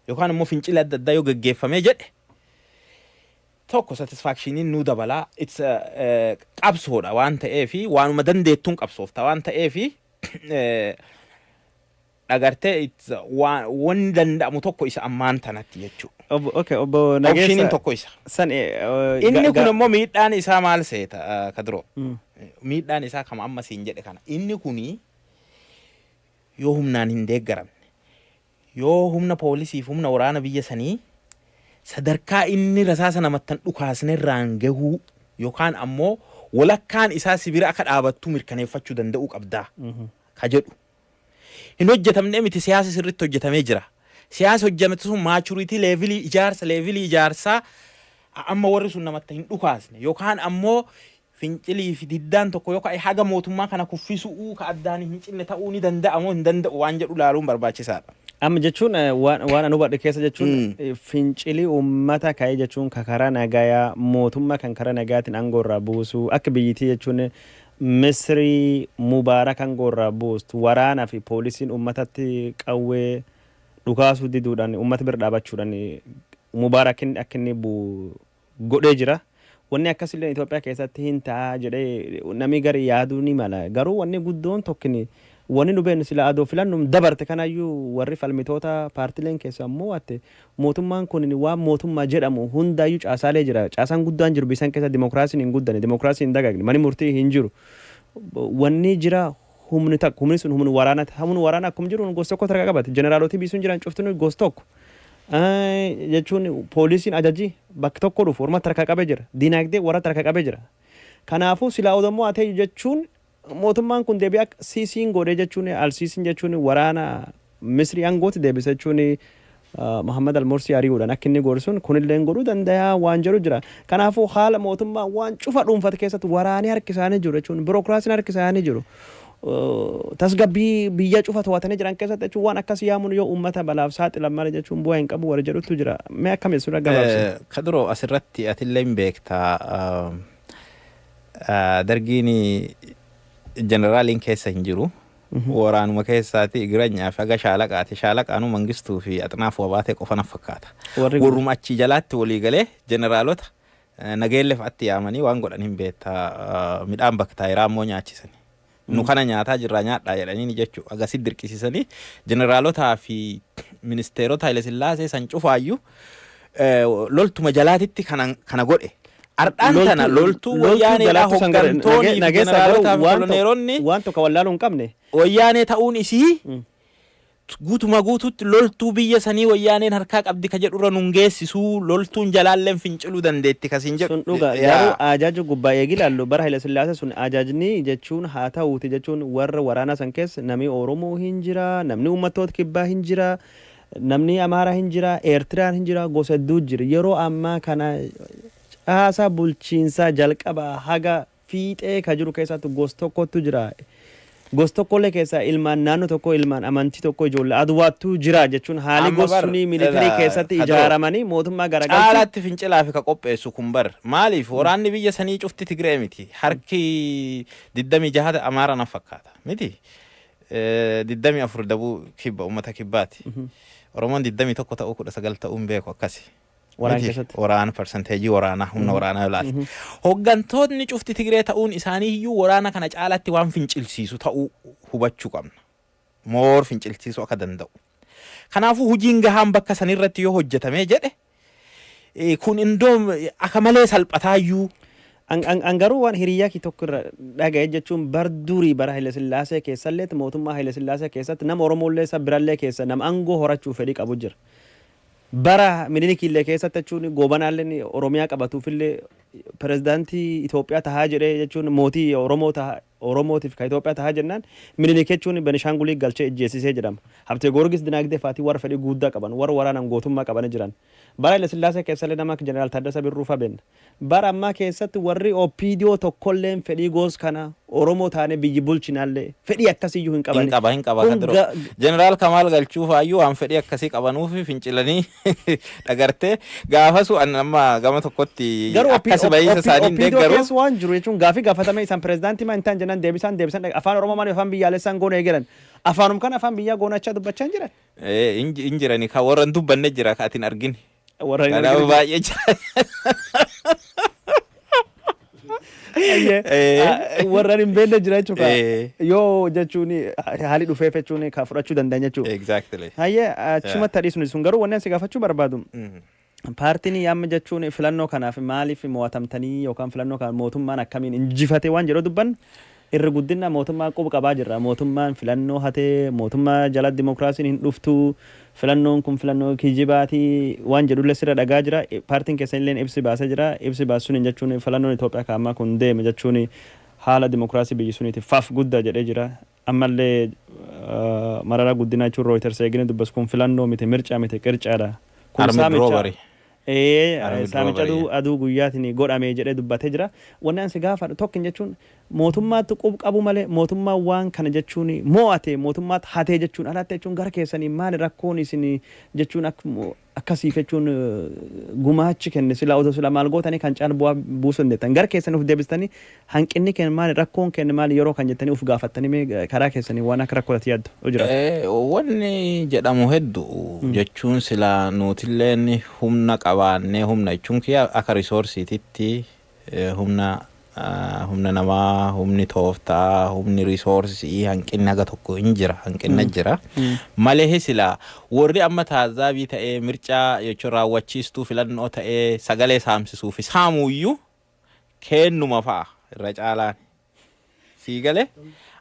Speaker 2: yookaan immoo fincila adda addaa yoo geggeeffamee jedhe, tokko satisfactioniin nuu dabalaa. It's qabsoodha waan ta'eefi, waanuma dandeettuun qabsoofta waan ta'eefi, dhagartee wanni danda'amu tokko isa ammaan tanatti jechuudha.
Speaker 1: Obbo, okay, obbo
Speaker 2: Optioniin
Speaker 1: Nageessa
Speaker 2: tokko isa.
Speaker 1: San
Speaker 2: Inni kun immoo miidhaan isaa maal seeta, Kadroo? Miidhaan isaa kama amma siin jedhe kana. Inni kuni yoo humnaan hin deeggaramne, yoo humna poolisii fi humna waraana biyya sanii sadarkaa inni rasaasa namattan dhukaasne irraan gahuu yookaan ammoo walakkaan isaa sibira akka dhaabattuu mirkaneeffachuu danda'uu qabdaa ka jedhu. Hin hojjetamne miti, siyaasa sirriitti hojjetamee jira. Siyaasa hojjetame sun maturity levelii ijaarsa, levelii ijaarsaa amma warri sun namatti hin dhukaasne yookaan ammoo fincilii fi diddaan tokko yookaan haga mootummaa kana kuffisuu ka addaan hin cinne ta'uu ni danda'a moo hin danda'u waan jedhu laaluun barbaachisaadha.
Speaker 1: Amma jechuun waan ani hubadhe keessa jechuun fincilii uummata ka'ee jechuun ka karaa nagayaa mootummaa kan karaa nagayaatiin aangoo irraa buusuu, akka biyyittii jechuun Misrii Mubaarak aangoorraa buustu, waraanaa fi poolisiin uummatatti qawwee dhukaasuu diduudhaan, uummata bira dhaabachuudhaan Mubaarakin akka inni bu'u godhee jira. Wanni akkasillee Itoophiyaa keessatti hin ta'a jedhee namni gari yaaduu ni mala. Garuu wanni guddoon tokkini wanni nu beeknu, sila adoo filannum dabarte kanayyuu warri falmitoota paartileen keessaa mo'atte, mootummaan kun waan mootummaa jedhamu hundaayyuu caasaalee jira. Caasaan guddaan jiru bisan keessa dimokiraasiin hin guddanne, dimokiraasiin hin dagaagne, mani murtii hin jiru. Wanni jira humni takka, humni sun humni waraanaati. Humni waraanaa akkuma jiru gosa tokko harka qabate. Jeneraalootii biisuun jiran cuftinuu gosa tokko. Jechuun poolisiin ajaji bakka tokko dhufu ormatti harka qabee jira. Diinagdee warratti harka qabee jira. Kanaafuu silaa odoo ate jechuun mootummaan kun deebi'ee akka Siisiin godhee jechuun, Alsiisiin jechuun waraana Misrii aangooti deebise jechuun Muhammad Al-Mursii ari'uudhaan akka inni godhu sun kunillee godhuu danda'a waan jedhu jira. Kanaafuu haala mootummaa waan cufa dhuunfate keessatti waraanii harki isaanii jiru jechuun, birookiraasiin harki isaanii jiru. Tasgabbii biyya cufa to'atanii jiran keessatti jechuun waan akkas yaamuun yoo uummata balaaf saaxilan malee jechuun bu'aa hin qabu warra jedhutu jira. Mee akkamiin sura gabaabsi?
Speaker 2: Kaduroo, asirratti atillee hin beektaa, dargiin jeneraaliin keessa hin jiru. Waraanuma keessaati Igiranyaa fi haga shaalaqaati. Shaalaqaanuu Mangistuu fi Axinaaf Wabaatee qofa na fakkaata. Warruma achii jalaatti walii galee jeneraalota nageellee fa'aatti yaamanii waan godhan hin beektaa, midhaan bakka taayiraa immoo nyaachisani. Nu kana nyaataa jirraa, nyaadhaa jedhanii jechuudha. Agasi dirqisiisanii jeneraalotaa fi ministeerota Haile Sillaasee san cufaayyuu loltuma jalaatitti kana godhe. Ardhaan tana loltuu wayyaaneedhaa hooggantoonni fi jeneraalota fi koloneeronni
Speaker 1: waan tokko wallaaluu hin qabne.
Speaker 2: Wayyaanee ta'uun isii guutuma guututti loltuu biyya sanii wayyaaneen harkaa qabdi ka jedhurra nun geessisuu, loltuun jalaalleen finciluu dandeetti kasiin jedhu.
Speaker 1: Sun dhuga, garuu ajaja gubbaa eegi ilaallu bara Haile Sillaasee sun ajajni jechuun haa ta'uuti jechuun warra waraanaa san keessa namni Oromoo hin jira, namni uummattoota kibbaa hin jira, namni Amaaraa hin jira, Eertiraan hin jira, gosa hedduu jira. Yeroo ammaa kana caasaa bulchiinsaa jalqabaa haga fiixee ka jiru keessatti gosa tokkotu jira. Gosa tokkollee keessaa ilmaan naannoo tokko, ilmaan amantii tokko, ijoollee Aduwaattu jira jechuun haali
Speaker 2: Amma bar,
Speaker 1: gosni militarii keessatti
Speaker 2: Kadoo,
Speaker 1: ijaaramanii mootummaa garagalchu.
Speaker 2: Caalaatti fincilaa fi ka qopheessu kun bar maaliif waraanni biyya sanii cufti Tigree miti, harki 26 Amaara na fakkaata miti, 24 dabuu kibba uummata kibbaati, Oromoon 21 ta'uu 19 ta'uu hin beeku akkasi.
Speaker 1: Waraana
Speaker 2: Miti,
Speaker 1: keessatti.
Speaker 2: Waraana percentage waraanaa, humna waraanaa yoo ilaalte. Hooggantoonni cufti Tigree ta'uun isaanii iyyuu waraana kana caalatti waan fincilsiisu ta'uu hubachuu qabna. More fincilsiisuu akka danda'u. Kanaafuu hojiin gahaan bakka sanirratti yoo hojjetamee jedhe kun indoom akka malee salphataayyuu.
Speaker 1: An garuu waan hiriyyaa kii tokko irra dhaga'e jechuun bar durii bara Haile Sillaasee keessallee, mootummaa Haile Sillaasee keessatti nama Oromollee isa birallee keessa nama aangoo horachuu fedhii qabu jira. Bara Minilikillee keessatti jechuun Goobanaallee Oromiyaa qabatuufillee pirezidaantii Itoophiyaa tahaa jedhee jechuun mootii Oromoo tahaa Oromootiif ka Itoophiyaa tahaa jennaan Minilik jechuun Benishaangulii galchee ijjeessisee jedhama. Habtee Goorgis dinaagdee faatii warra fedhii guddaa qaban, warra waraanaan gootummaa qabanii jiran. Bara Haile Sillaasee keessallee nama akka Jeneraal Taddasa Birruu fa'a beenna. Bara ammaa keessatti warri OPDO tokkolleen fedhii goos kana Oromoo taanee biyyi bulchinaallee fedhii akkasiyyuu hin qaban.
Speaker 2: Hin qaba, hin qaba.
Speaker 1: Kun
Speaker 2: Kadiro. Jeneraal Kamaal Galchuu faayyuu waan fedhii akkasii qabanuuf fincilanii dhagartee gaafasu an amma gama tokkotti
Speaker 1: Garuu
Speaker 2: akkas bahiisa isaanii hin
Speaker 1: OPDO
Speaker 2: deeggaru.
Speaker 1: keessa waan jiru jechuun gaafii gaafatame isaan pirezidaantii maa hin ta'an jennaan deebisaan deebisan afaan Oromoo maaliif afaan biyyaalessaan goona eegalan, afaanum kana afaan biyyaa goonachaa dubbachaa hin jiran.
Speaker 2: Hin jirani, kan warra hin dubbanne jira, ka ati hin argine.
Speaker 1: Warra hin
Speaker 2: Kanaafuu
Speaker 1: argine.
Speaker 2: baay'ee jira.
Speaker 1: Ayyee. Warra hin beekne jira jechuudha. Yoo jechuun haalli dhufeef jechuun ka fudhachuu danda'an jechuudha.
Speaker 2: Exactly.
Speaker 1: Hayyee, achumatti hadhiisnu sun, garuu wanni ani si gaafachuu barbaadu. Paartiin amma jechuun filannoo kanaaf maaliif mo'atamtanii yookaan filannoo kana mootummaan akkamiin injifate waan jedhu dubbannu, irri guddina mootummaa quba qabaa jirra. Mootummaan filannoo hatee, mootummaa jala dimokiraasiin hin dhuftu, filannoon kun filannoo kijibaatii waan jedhullee sirra dhagaa jira. Paartiin keessan illee ibsi baasee jira. Ibsi baasuun jechuun filannoon Itoophiyaa kaa'amaa kun deeme jechuun haala dimokiraasii biyyi suniitiif faaf guddaa jedhee jira. Ammallee Mararaa Guddinaa jechuun Reuters eegine dubbas kun filannoo miti, mircaa miti, qircaadha. Kun
Speaker 2: Armed
Speaker 1: saamicha
Speaker 2: robbery. Armed
Speaker 1: saamicha
Speaker 2: robbery.
Speaker 1: Aduu guyyaatiin godhame jedhee dubbatee jira. Wanni ani si gaafadhu tokkin jechuun mootummaatti qub qabu malee mootummaan waan kana jechuun mo'ate, mootummaatti hatee jechuun alatti jechuun gara keessanii maali rakkoon isin jechuun akka Akkasiif jechuun gumaachi kenne sila otoo sila maal gootanii kan caalu bu'aa buusuu dandeettan. Gara keessan of deebistanii hanqinni keenya maali, rakkoon keenya maali yeroo kan jettanii of gaafattanii, mee karaa keessanii waan akka rakkootti yaaddu yoo jiraate.
Speaker 2: Wanni jedhamu hedduu jechuun sila nutilleen humna qabaannee, humna jechuun kiyya akka resourceiititti humna namaa, humni tooftaa, humni resourceii hanqinni haga tokko hin jira, hanqinna jira malee sila warri amma taazaabii ta'ee mircaa jechuun raawwachiistuu filannoo ta'ee sagalee saamsisuu fi saamuuyyuu kennuma fa'a irra caalaan sii galee.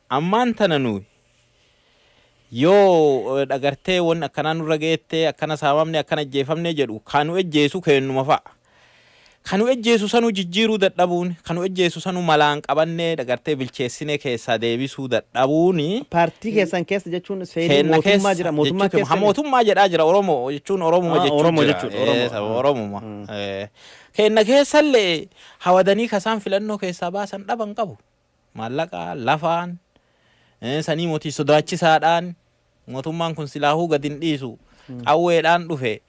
Speaker 2: Ammaan tana nuyi yoo dhagartee wanni akkanaa nurra geettee, akkana saamamne, akkana ajjeefamne jedhu, kanu ejjeesu kennuma fa'a. Kanu ejjeesu sanuu jijjiiruu dadhabuun, kanu ejjeesu sanuu malaan qabannee dhagartee bilcheessinee keessaa deebisuu dadhabuuni.
Speaker 1: Paartii keessan keessa jechuun seenii mootummaa jira, mootummaa keessa.
Speaker 2: Ha, mootummaa jedhaa jira. Oromoo jechuun Oromuma jechuun
Speaker 1: Oromoo
Speaker 2: jira.
Speaker 1: Jechuudha, Oromoo.
Speaker 2: Saba Oromuma. Kenna keessallee hawadanii kasaan filannoo keessaa baasan dhaban qabu. Maallaqa lafaan sanii mootii sodaachisaadhaan mootummaan kun silaahuu gad hin dhiisu, qawweedhaan dhufe,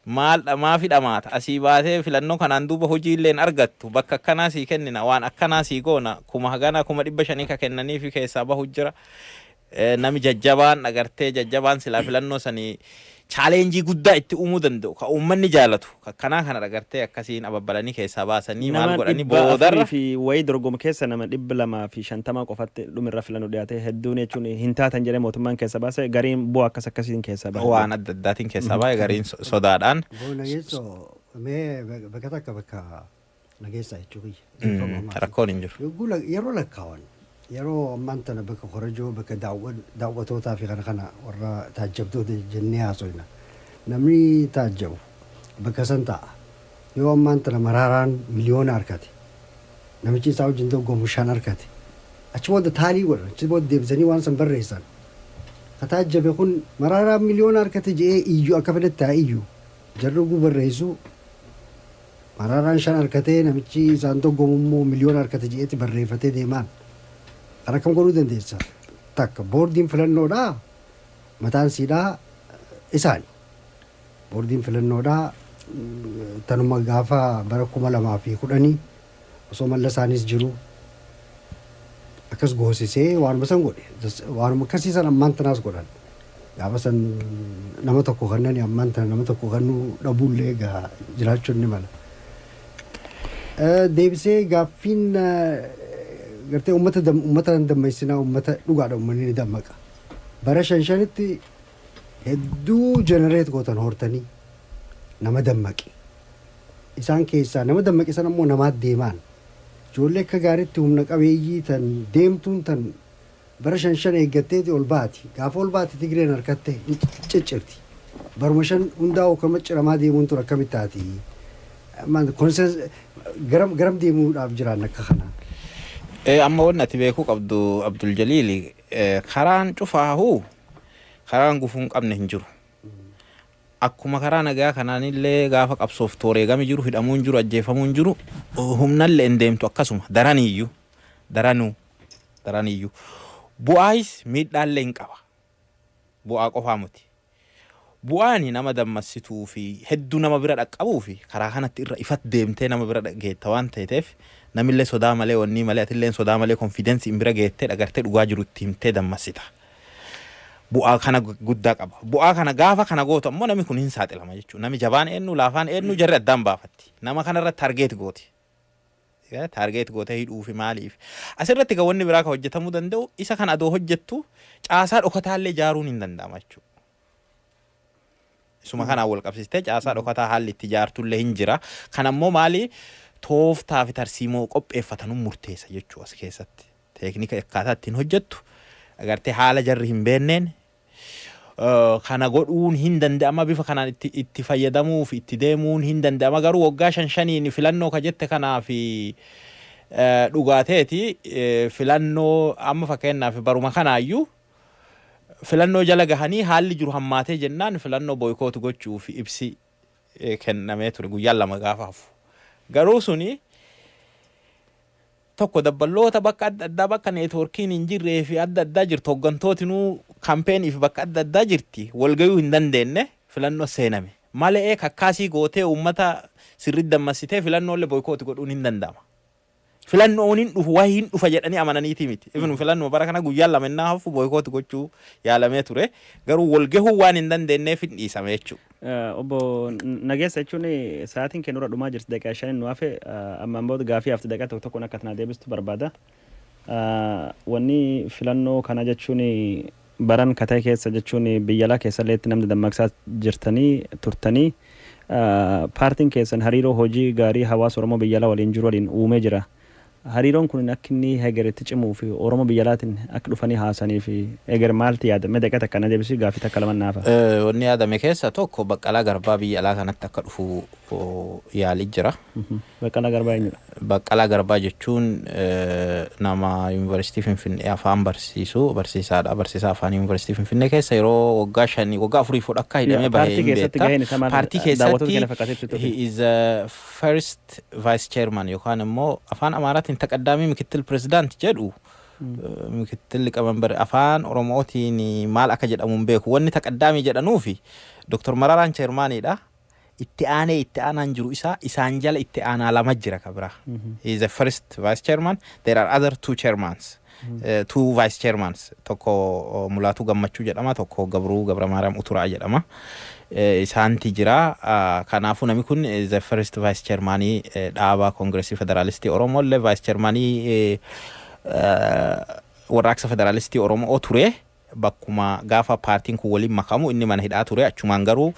Speaker 2: maal maafi dhamaata, asii baatee filannoo kanaan duuba hojii illee hin argattu, bakka akkanaa sii kennina, waan akkanaa sii goona, kuma hagana 500,000 ka kennaniifi keessaa bahu jira. Nami jajjabaan agartee jajjabaan silaa filannoo sanii challengeii guddaa itti uumuu danda'u, ka uummanni jaalatu akkanaa kana agartee akkasiin ababbalanii keessaa baasanii maal
Speaker 1: Nama
Speaker 2: godhanii
Speaker 1: 400
Speaker 2: boodarra
Speaker 1: fi wayii dorgoma keessa nama 250 qofatti dhumirra filannoo dhiyaate. Hedduun jechuun hin taatan jedhee mootummaan keessa baase, gariin bu'aa akkas akkasiin keessaa baase.
Speaker 2: Waan adda addaatiin keessaa baay'ee gariin sodaadhaan.
Speaker 3: Nageessoo, mee bakka takka bakka nageessaa jechuu kiyya.
Speaker 2: Rakkoon hin jiru.
Speaker 3: Yogguu yeroo lakkaawan, yeroo ammaan tana bakka korojoo, bakka daawwatootaa fi kana kana warra taajjabdoota jennee haasofna. Namni taajjabu bakka san ta'a. Yoo ammaan tana Maraaraan miliyoona harkate, namichi isaa wajjin dorgomu shan harkate, achi booda tally godhan, achi booda deebisanii waan san barreessan. Ka taajjabe kun Maraaraan miliyoona harkate je'ee iyyuu akka fedhetti haa iyyuu. Jarri oguu barreessu Maraaraan shan harkatee, namichi isaan dorgomu immoo miliyoona harkate je'eeti barreeffatee deemaan. Kan akkam godhuu dandeessa? Takka boordiin filannoodhaa mataan siidhaa isaani. Boordiin filannoodhaa tanuma gaafa bara 2010 osoo malla isaanis jiru akkas goosisee waanuma san godhe. Waanuma akkasii san ammaan tanaas godhan. Gaafa san nama tokko kennani, ammaan tana nama tokko kennuu dhabuullee egaa jiraachuun ni mala. Deebisee gaaffiin gartee uummata dammeessinaa, uummata dhugaadha, uummanni ni dammaqa. Bara shan shanitti hedduu generate gootan hortanii nama dammaqe. Isaan keessaa nama dammaqe san ammoo namaat deemaan. Ijoollee akka gaariitti humna qabeeyyii tan deemtuun tan bara shan shan eeggatteeti ol baati. Gaafa ol baate Tigreen harkatte ni ciccirti. Baruma shan hundaa'u akkama ciramaa deemuun ture akkamitti taati? Garam garam deemuudhaaf jiraan akka kanaa?
Speaker 2: Amma wanni ati beekuu qabdu, Abdul Jaliili, karaan cufaahuu karaan gufuu hin qabne hin jiru. Akkuma karaa nagaa kanaanillee gaafa qabsoof tooreegami jiru, hidhamuun jiru, ajjeefamuun jiru, humnallee hin deemtu, akkasuma daraniyyuu daranuu daraniyyuu bu'aayis miidhaallee hin qaba. Bu'aa qofaa miti. Bu'aan nama dammassituu fi hedduu nama bira dhaqqabuu fi karaa kanatti irra ifatti deemtee nama bira geetta waan ta'eef, namillee sodaa malee, wanni malee, atillee sodaa malee, confidenceiin bira geettee dhagartee dhugaa jiru itti himtee dammassita. Bu'aa kana guddaa qaba. Bu'aa kana gaafa kana gootu ammoo namni kun hin saaxilama jechuudha. Namni jabaan eenyu, laafaan eenyu jarri addaan baafatti. Nama kanarratti target gooti. Target gootee hidhuu fi maaliif. Asirratti kan wanni biraa kan hojjetamuu danda'u, isa kana adoo hojjettu caasaa dhokataallee ijaaruun hin danda'ama jechuudha. Isuma kanaan wal qabsiistee caasaa dhokataa haalli itti ijaartullee hin jira. Kan ammoo maali, tooftaa fi tarsiimoo qopheeffatanuu murteessa jechuudha as keessatti. Teeknika akkaataa ittiin hojjettu agartee haala jarri hin beenneen kana godhuun hin danda'ama, bifa kanaan itti fayyadamuu fi itti deemuun hin danda'ama. Garuu waggaa shan shaniin filannoo ka jette kanaa fi dhugaateeti filannoo amma fakkeenyaaf baruma kanaayyuu filannoo jala gahanii haalli jiru hammaatee jennaan filannoo boycott gochuu fi ibsi kennamee ture guyyaan 2 gaafa hafu. Garuu suni tokko dabballoota bakka adda addaa, bakka networkiin hin jirree fi adda addaa jirtu, hooggantootinuu campaigniif bakka adda addaa jirti, walgayuu hin dandeenye, filannoo seename. Malee kakkaasii gootee uummata sirriitti dammassitee filannoolee boycott godhuun hin danda'ama. Filannoon hin dhufu, waa hin dhufa jedhanii amananiiti miti. Even filannoo bara kana guyyaan 2 innaa hafu boycott gochuu yaalamee ture. Garuu walgahuu waan hin dandeenyeef hin dhiisame jechuudha.
Speaker 1: Obbo Nageessa, jechuun sa'aatiin keenya nurra dhumaa jirti, daqiiqaa 5 nu hafe. Ammaan booda gaafii hafte daqiiqaa tokko tokkoon akka tanaa deebistu barbaada. Wanni filannoo kana jechuun baran katee keessa jechuun biyya alaa keessallee namni dammaqsaa jirtanii turtanii, paartiin keessan hariiroo hojii gaarii hawaasa Oromoo biyya alaa waliin jiru waliin uumee jira. Hariiroon kun akka inni hegeretti cimuu fi Oromoo biyya alaatiin akka dhufanii haasanii fi eger maalti yaadame? Daqiiqa takka na deebisii, gaafii takka lama naafa.
Speaker 2: Wanni yaadame keessa tokko Baqqalaa Garbaa biyya alaa kanatti akka dhufu yaalii jira.
Speaker 1: Baqqalaa Garbaa eenyudha?
Speaker 2: Baqqalaa Garbaa jechuun nama Yuunivarsiitii Finfinnee afaan barsiisu, barsiisaadha. Barsiisaa afaan Yuunivarsiitii Finfinnee keessa yeroo waggaa 5, waggaa 4 fuudha akka hidhamee bahee
Speaker 1: Paartii
Speaker 2: hin
Speaker 1: keessatti
Speaker 2: beekta.
Speaker 1: gaheen isaa maal?
Speaker 2: Paartii
Speaker 1: Daawwattoota keenya
Speaker 2: keessatti
Speaker 1: fakkaatee ibsitu.
Speaker 2: he is a first vice chairman yookaan immoo afaan Amaaraatiin ተቀዳሚ ምክትል ፕሬዚዳንት jedhu. ምክትል ሊቀመንበር afaan Oromootiin maal akka jedhamu hin beeku. Wanni ተቀዳሚ jedhanuufi Dr. Mararaan chairmaniidha. Itti aanee itti aanaan jiru isaa, isaan jala itti aanaa lama jira ka biraa. He is the first vice chairman. There are other two chairmans. Two vice chairmans. Tokko Mulaatuu Gammachuu jedhama, tokko Gabruu Gabra Uturaa jedhama. Isaanti jira. Kanaafuu namni kun the first vice chairmanii dhaaba Koongiresii Federaalistii Oromoo illee vice chairmanii Warraaqsa Federaalistii Oromoo ture. Bakkuma gaafa paartiin kun waliin makamu inni mana hidhaa ture, achumaan garuu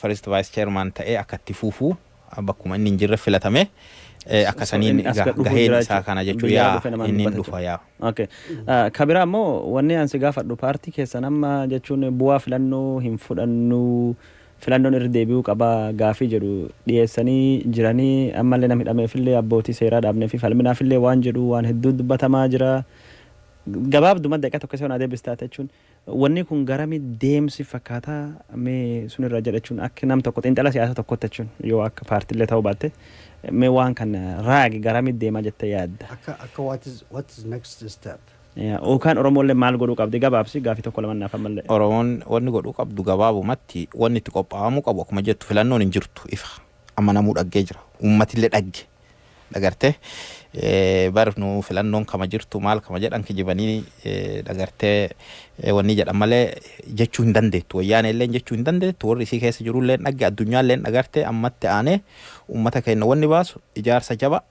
Speaker 2: first vice chairman ta'ee akka itti fuufuu bakkuma inni hin jirre filatame. Akka saniin
Speaker 1: Inni as gad dhufuu
Speaker 2: gaheen
Speaker 1: jira
Speaker 2: isaa
Speaker 1: jechuudha.
Speaker 2: kana jechuudha.
Speaker 1: Biyyaa
Speaker 2: Yaa
Speaker 1: dhufe namaan
Speaker 2: inni hin
Speaker 1: dubbata
Speaker 2: dhufa yaa.
Speaker 1: Okay. Ka biraa immoo wanni ani si gaafadhu, paartii keessan amma jechuun bu'aa filannoo hin fudhannu, filannoon irra deebi'uu qaba gaafii jedhu dhiyeessanii jiranii, ammallee nama hidhameefillee abbootii seeraa dhaabnee fi falminaafillee waan jedhu waan hedduu dubbatamaa jira. Gabaabduma daqiiqaa tokko isa deebistaa jechuun, wanni kun garami deemsi fakkaataa mee sunirra jedha jechuun, akka nam tokko xiinxala siyaasa tokkotti jechuun, yoo akka paartiillee ta'uu baatte, mee waan kana raagi, garami deemaa jettee yaadda?
Speaker 3: Akka what is next step?
Speaker 1: Yookaan Oromoollee maal godhuu qabdi? Gabaabsi gaafii tokko lama naaf ammallee.
Speaker 2: Oromoon wanni godhuu qabdu gabaabumatti, wanni itti qophaa'amuu qabu, akkuma jettu filannoon hin jirtu ifa. Amma namuu dhaggee jira. Uummatillee dhagge. Dhagartee bar nu filannoon kama jirtu maal kama jedhan kijibanii dhagartee wanni jedhan malee jechuu hin dandeettu. Wayyaanee illee jechuu hin dandeettu. Warri isii keessa jirullee dhagge, addunyaallee dhagarte. Ammatti aanee uummata keenya wanni baasu ijaarsa jaba,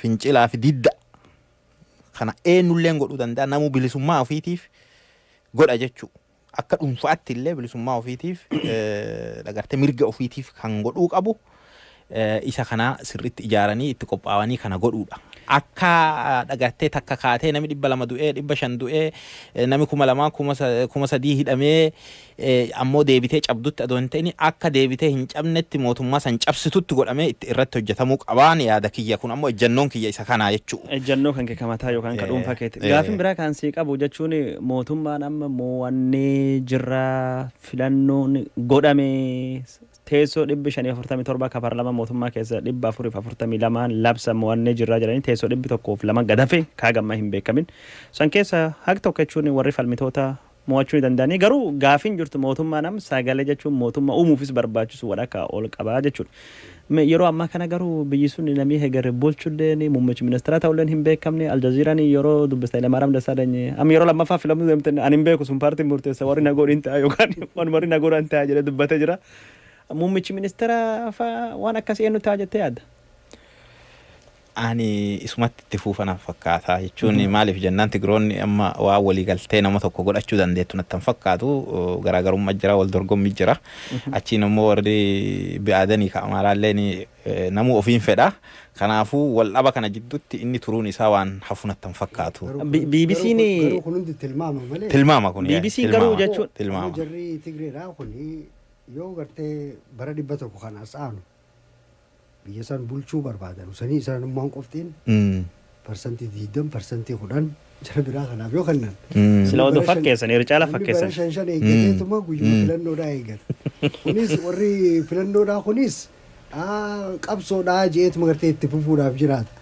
Speaker 2: fincilaa fi didda kana eenyulleen godhuu danda'a, namuu bilisummaa ofiitiif godha jechuu, akka dhuunfaatti illee bilisummaa ofiitiif dhagartee mirga ofiitiif kan godhuu qabu isa kana sirriitti ijaaranii itti qophaa'anii kana godhuudha. Akka dhagartee takka kaatee nami 200 du'ee, 500 du'ee, nami 2000, 3000 hidhamee ammoo deebitee cabdutti adoo hin ta'in, akka deebitee hin cabnetti mootummaa san cabsitutti godhamee itti irratti hojjetamuu qabaan yaada kiyya kun, ammoo ejjennoon kiyya isa kanaa jechuudha.
Speaker 1: Ejjennoo kan kee kamataa yookaan ka dhuunfaa keeti. Gaafiin biraa kan sii qabu jechuun, mootummaan amma mo'annee jirra, filannoon godhame, teessoo 547 ka paarlaamaa mootummaa keessa 442n labsa mo'annee jirra jedhanii, teessoo 102 gadafe kaa gammaa hin beekamin. San keessa haqi tokko jechuun warri falmitoota mo'achuu ni danda'anii, garuu gaafiin jirtu mootummaan amma sagalee jechuun mootummaa uumuufis barbaachisu walakkaa ol qabaa jechuudha. Yeroo ammaa kana garuu biyyi sun namni heger bulchulleen, muummichi ministeera ta'ulleen hin beekamne. Aljaziiraan yeroo dubbista Hayilamaariyaam Dassaaleeny amma yeroo lammaffaa filamuu deemte, ani hin beeku, sun paartiin murteessa, warri na godhin ta'a yookaan waan warri na godhan ta'a jedhee dubbatee jira. Muummichi ministeera fa'aa waan akkasii eenyu ta'a jettee yaadda?
Speaker 2: Ani isumatti itti fuufanaaf fakkaata jechuun, maaliif jennaan, Tigiroonni amma waan walii galtee nama tokko godhachuu dandeettu natti hin fakkaatu. Garaagarummaa jira, wal dorgommii jira. Achiin immoo warri bi'aadanii ka Amaaraalleen namuu ofiin fedha. Kanaafuu wal dhaba kana jidduutti inni turuun isaa waan hafu natti hin fakkaatu.
Speaker 1: BBC'n
Speaker 3: Garuu kun hundi tilmaama malee.
Speaker 2: Tilmaama kun.
Speaker 1: BBC'n garuu jechuun-
Speaker 2: Tilmaama.
Speaker 3: Jarri Tigreedhaa kun yoo gartee bara 100 kan as aanu biyya san bulchuu barbaadan, sanii isaanummaan qoftiin 20%, 10% jara biraa kanaaf yoo kennan.
Speaker 1: Sila oduu fakkeessan, irra caala
Speaker 3: Namni bara
Speaker 1: fakkeessan.
Speaker 3: shan shan eeggateetuma guyyuma filannoodhaa eeggata. Kunis warri filannoodhaa kunis qabsoodhaa je'eetuma gartee itti fufuudhaaf jiraata.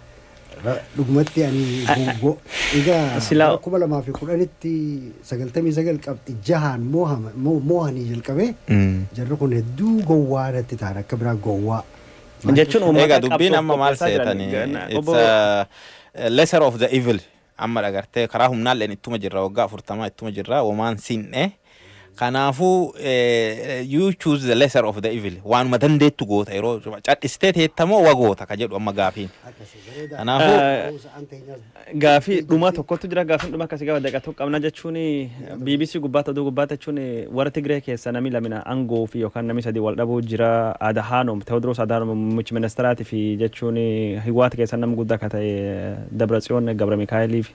Speaker 3: Dhugumatti ani Egaa
Speaker 1: Silaa-
Speaker 3: 2010tti 99.6n moohanii jalqabee jarri kun hedduu gowwaa irratti ta'an, akka biraa gowwaa.
Speaker 1: Jechuun uummata
Speaker 2: Egaa dubbiin
Speaker 1: qabsoof
Speaker 2: amma maal
Speaker 1: qopheessaa jiran.
Speaker 2: seetanii, it's lesser of the evil. Amma dhagartee karaa humnaalleen ittuma jirra, waggaa 40 ittuma jirra, womaan sin'e. Kanaafuu you choose the lesser of the evil. Waanuma dandeettu goota, yeroo cadhistee teettamoo wa goota ka jedhu amma gaafiin.
Speaker 3: Akkasii bareedaa.
Speaker 2: Kanaafuu
Speaker 3: Sa'aan teenyaas
Speaker 1: Gaafii dhumaa tokkotu jira. Gaafiin dhumaa akkasii gaafa daqiiqaa tokko qabna jechuun, BBC gubbaatti, oduu gubbaatti jechuun, warra Tigree keessa namni lamina aangoo fi yookaan namni sadi wal dhabuu jira. Adhanom, Tewoodiroos Adhanom muummichi ministeeraatii fi jechuun Hiwaat keessa nama guddaa akka ta'e Dabratsiyoon Gabra Mikaa'eliif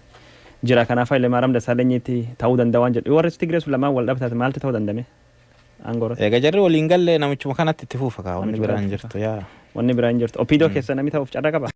Speaker 1: jira. Kanaaf Hayilemaariyaam Dassaalenyiitti ta'uu danda'a waan jedhu. Warri Tigree sun lamaan wal dhabtaate maaltu ta'uu dandame aangoo irratti?
Speaker 2: Egaa jarri waliin galle, namichuma kanatti itti fuufa kaa, wanni
Speaker 1: Namichuma
Speaker 2: biraan
Speaker 1: kanatti
Speaker 2: jirtu yaa.
Speaker 1: Wanni biraa hin jirtu. OPDO keessa namni ta'uuf carraa qaba.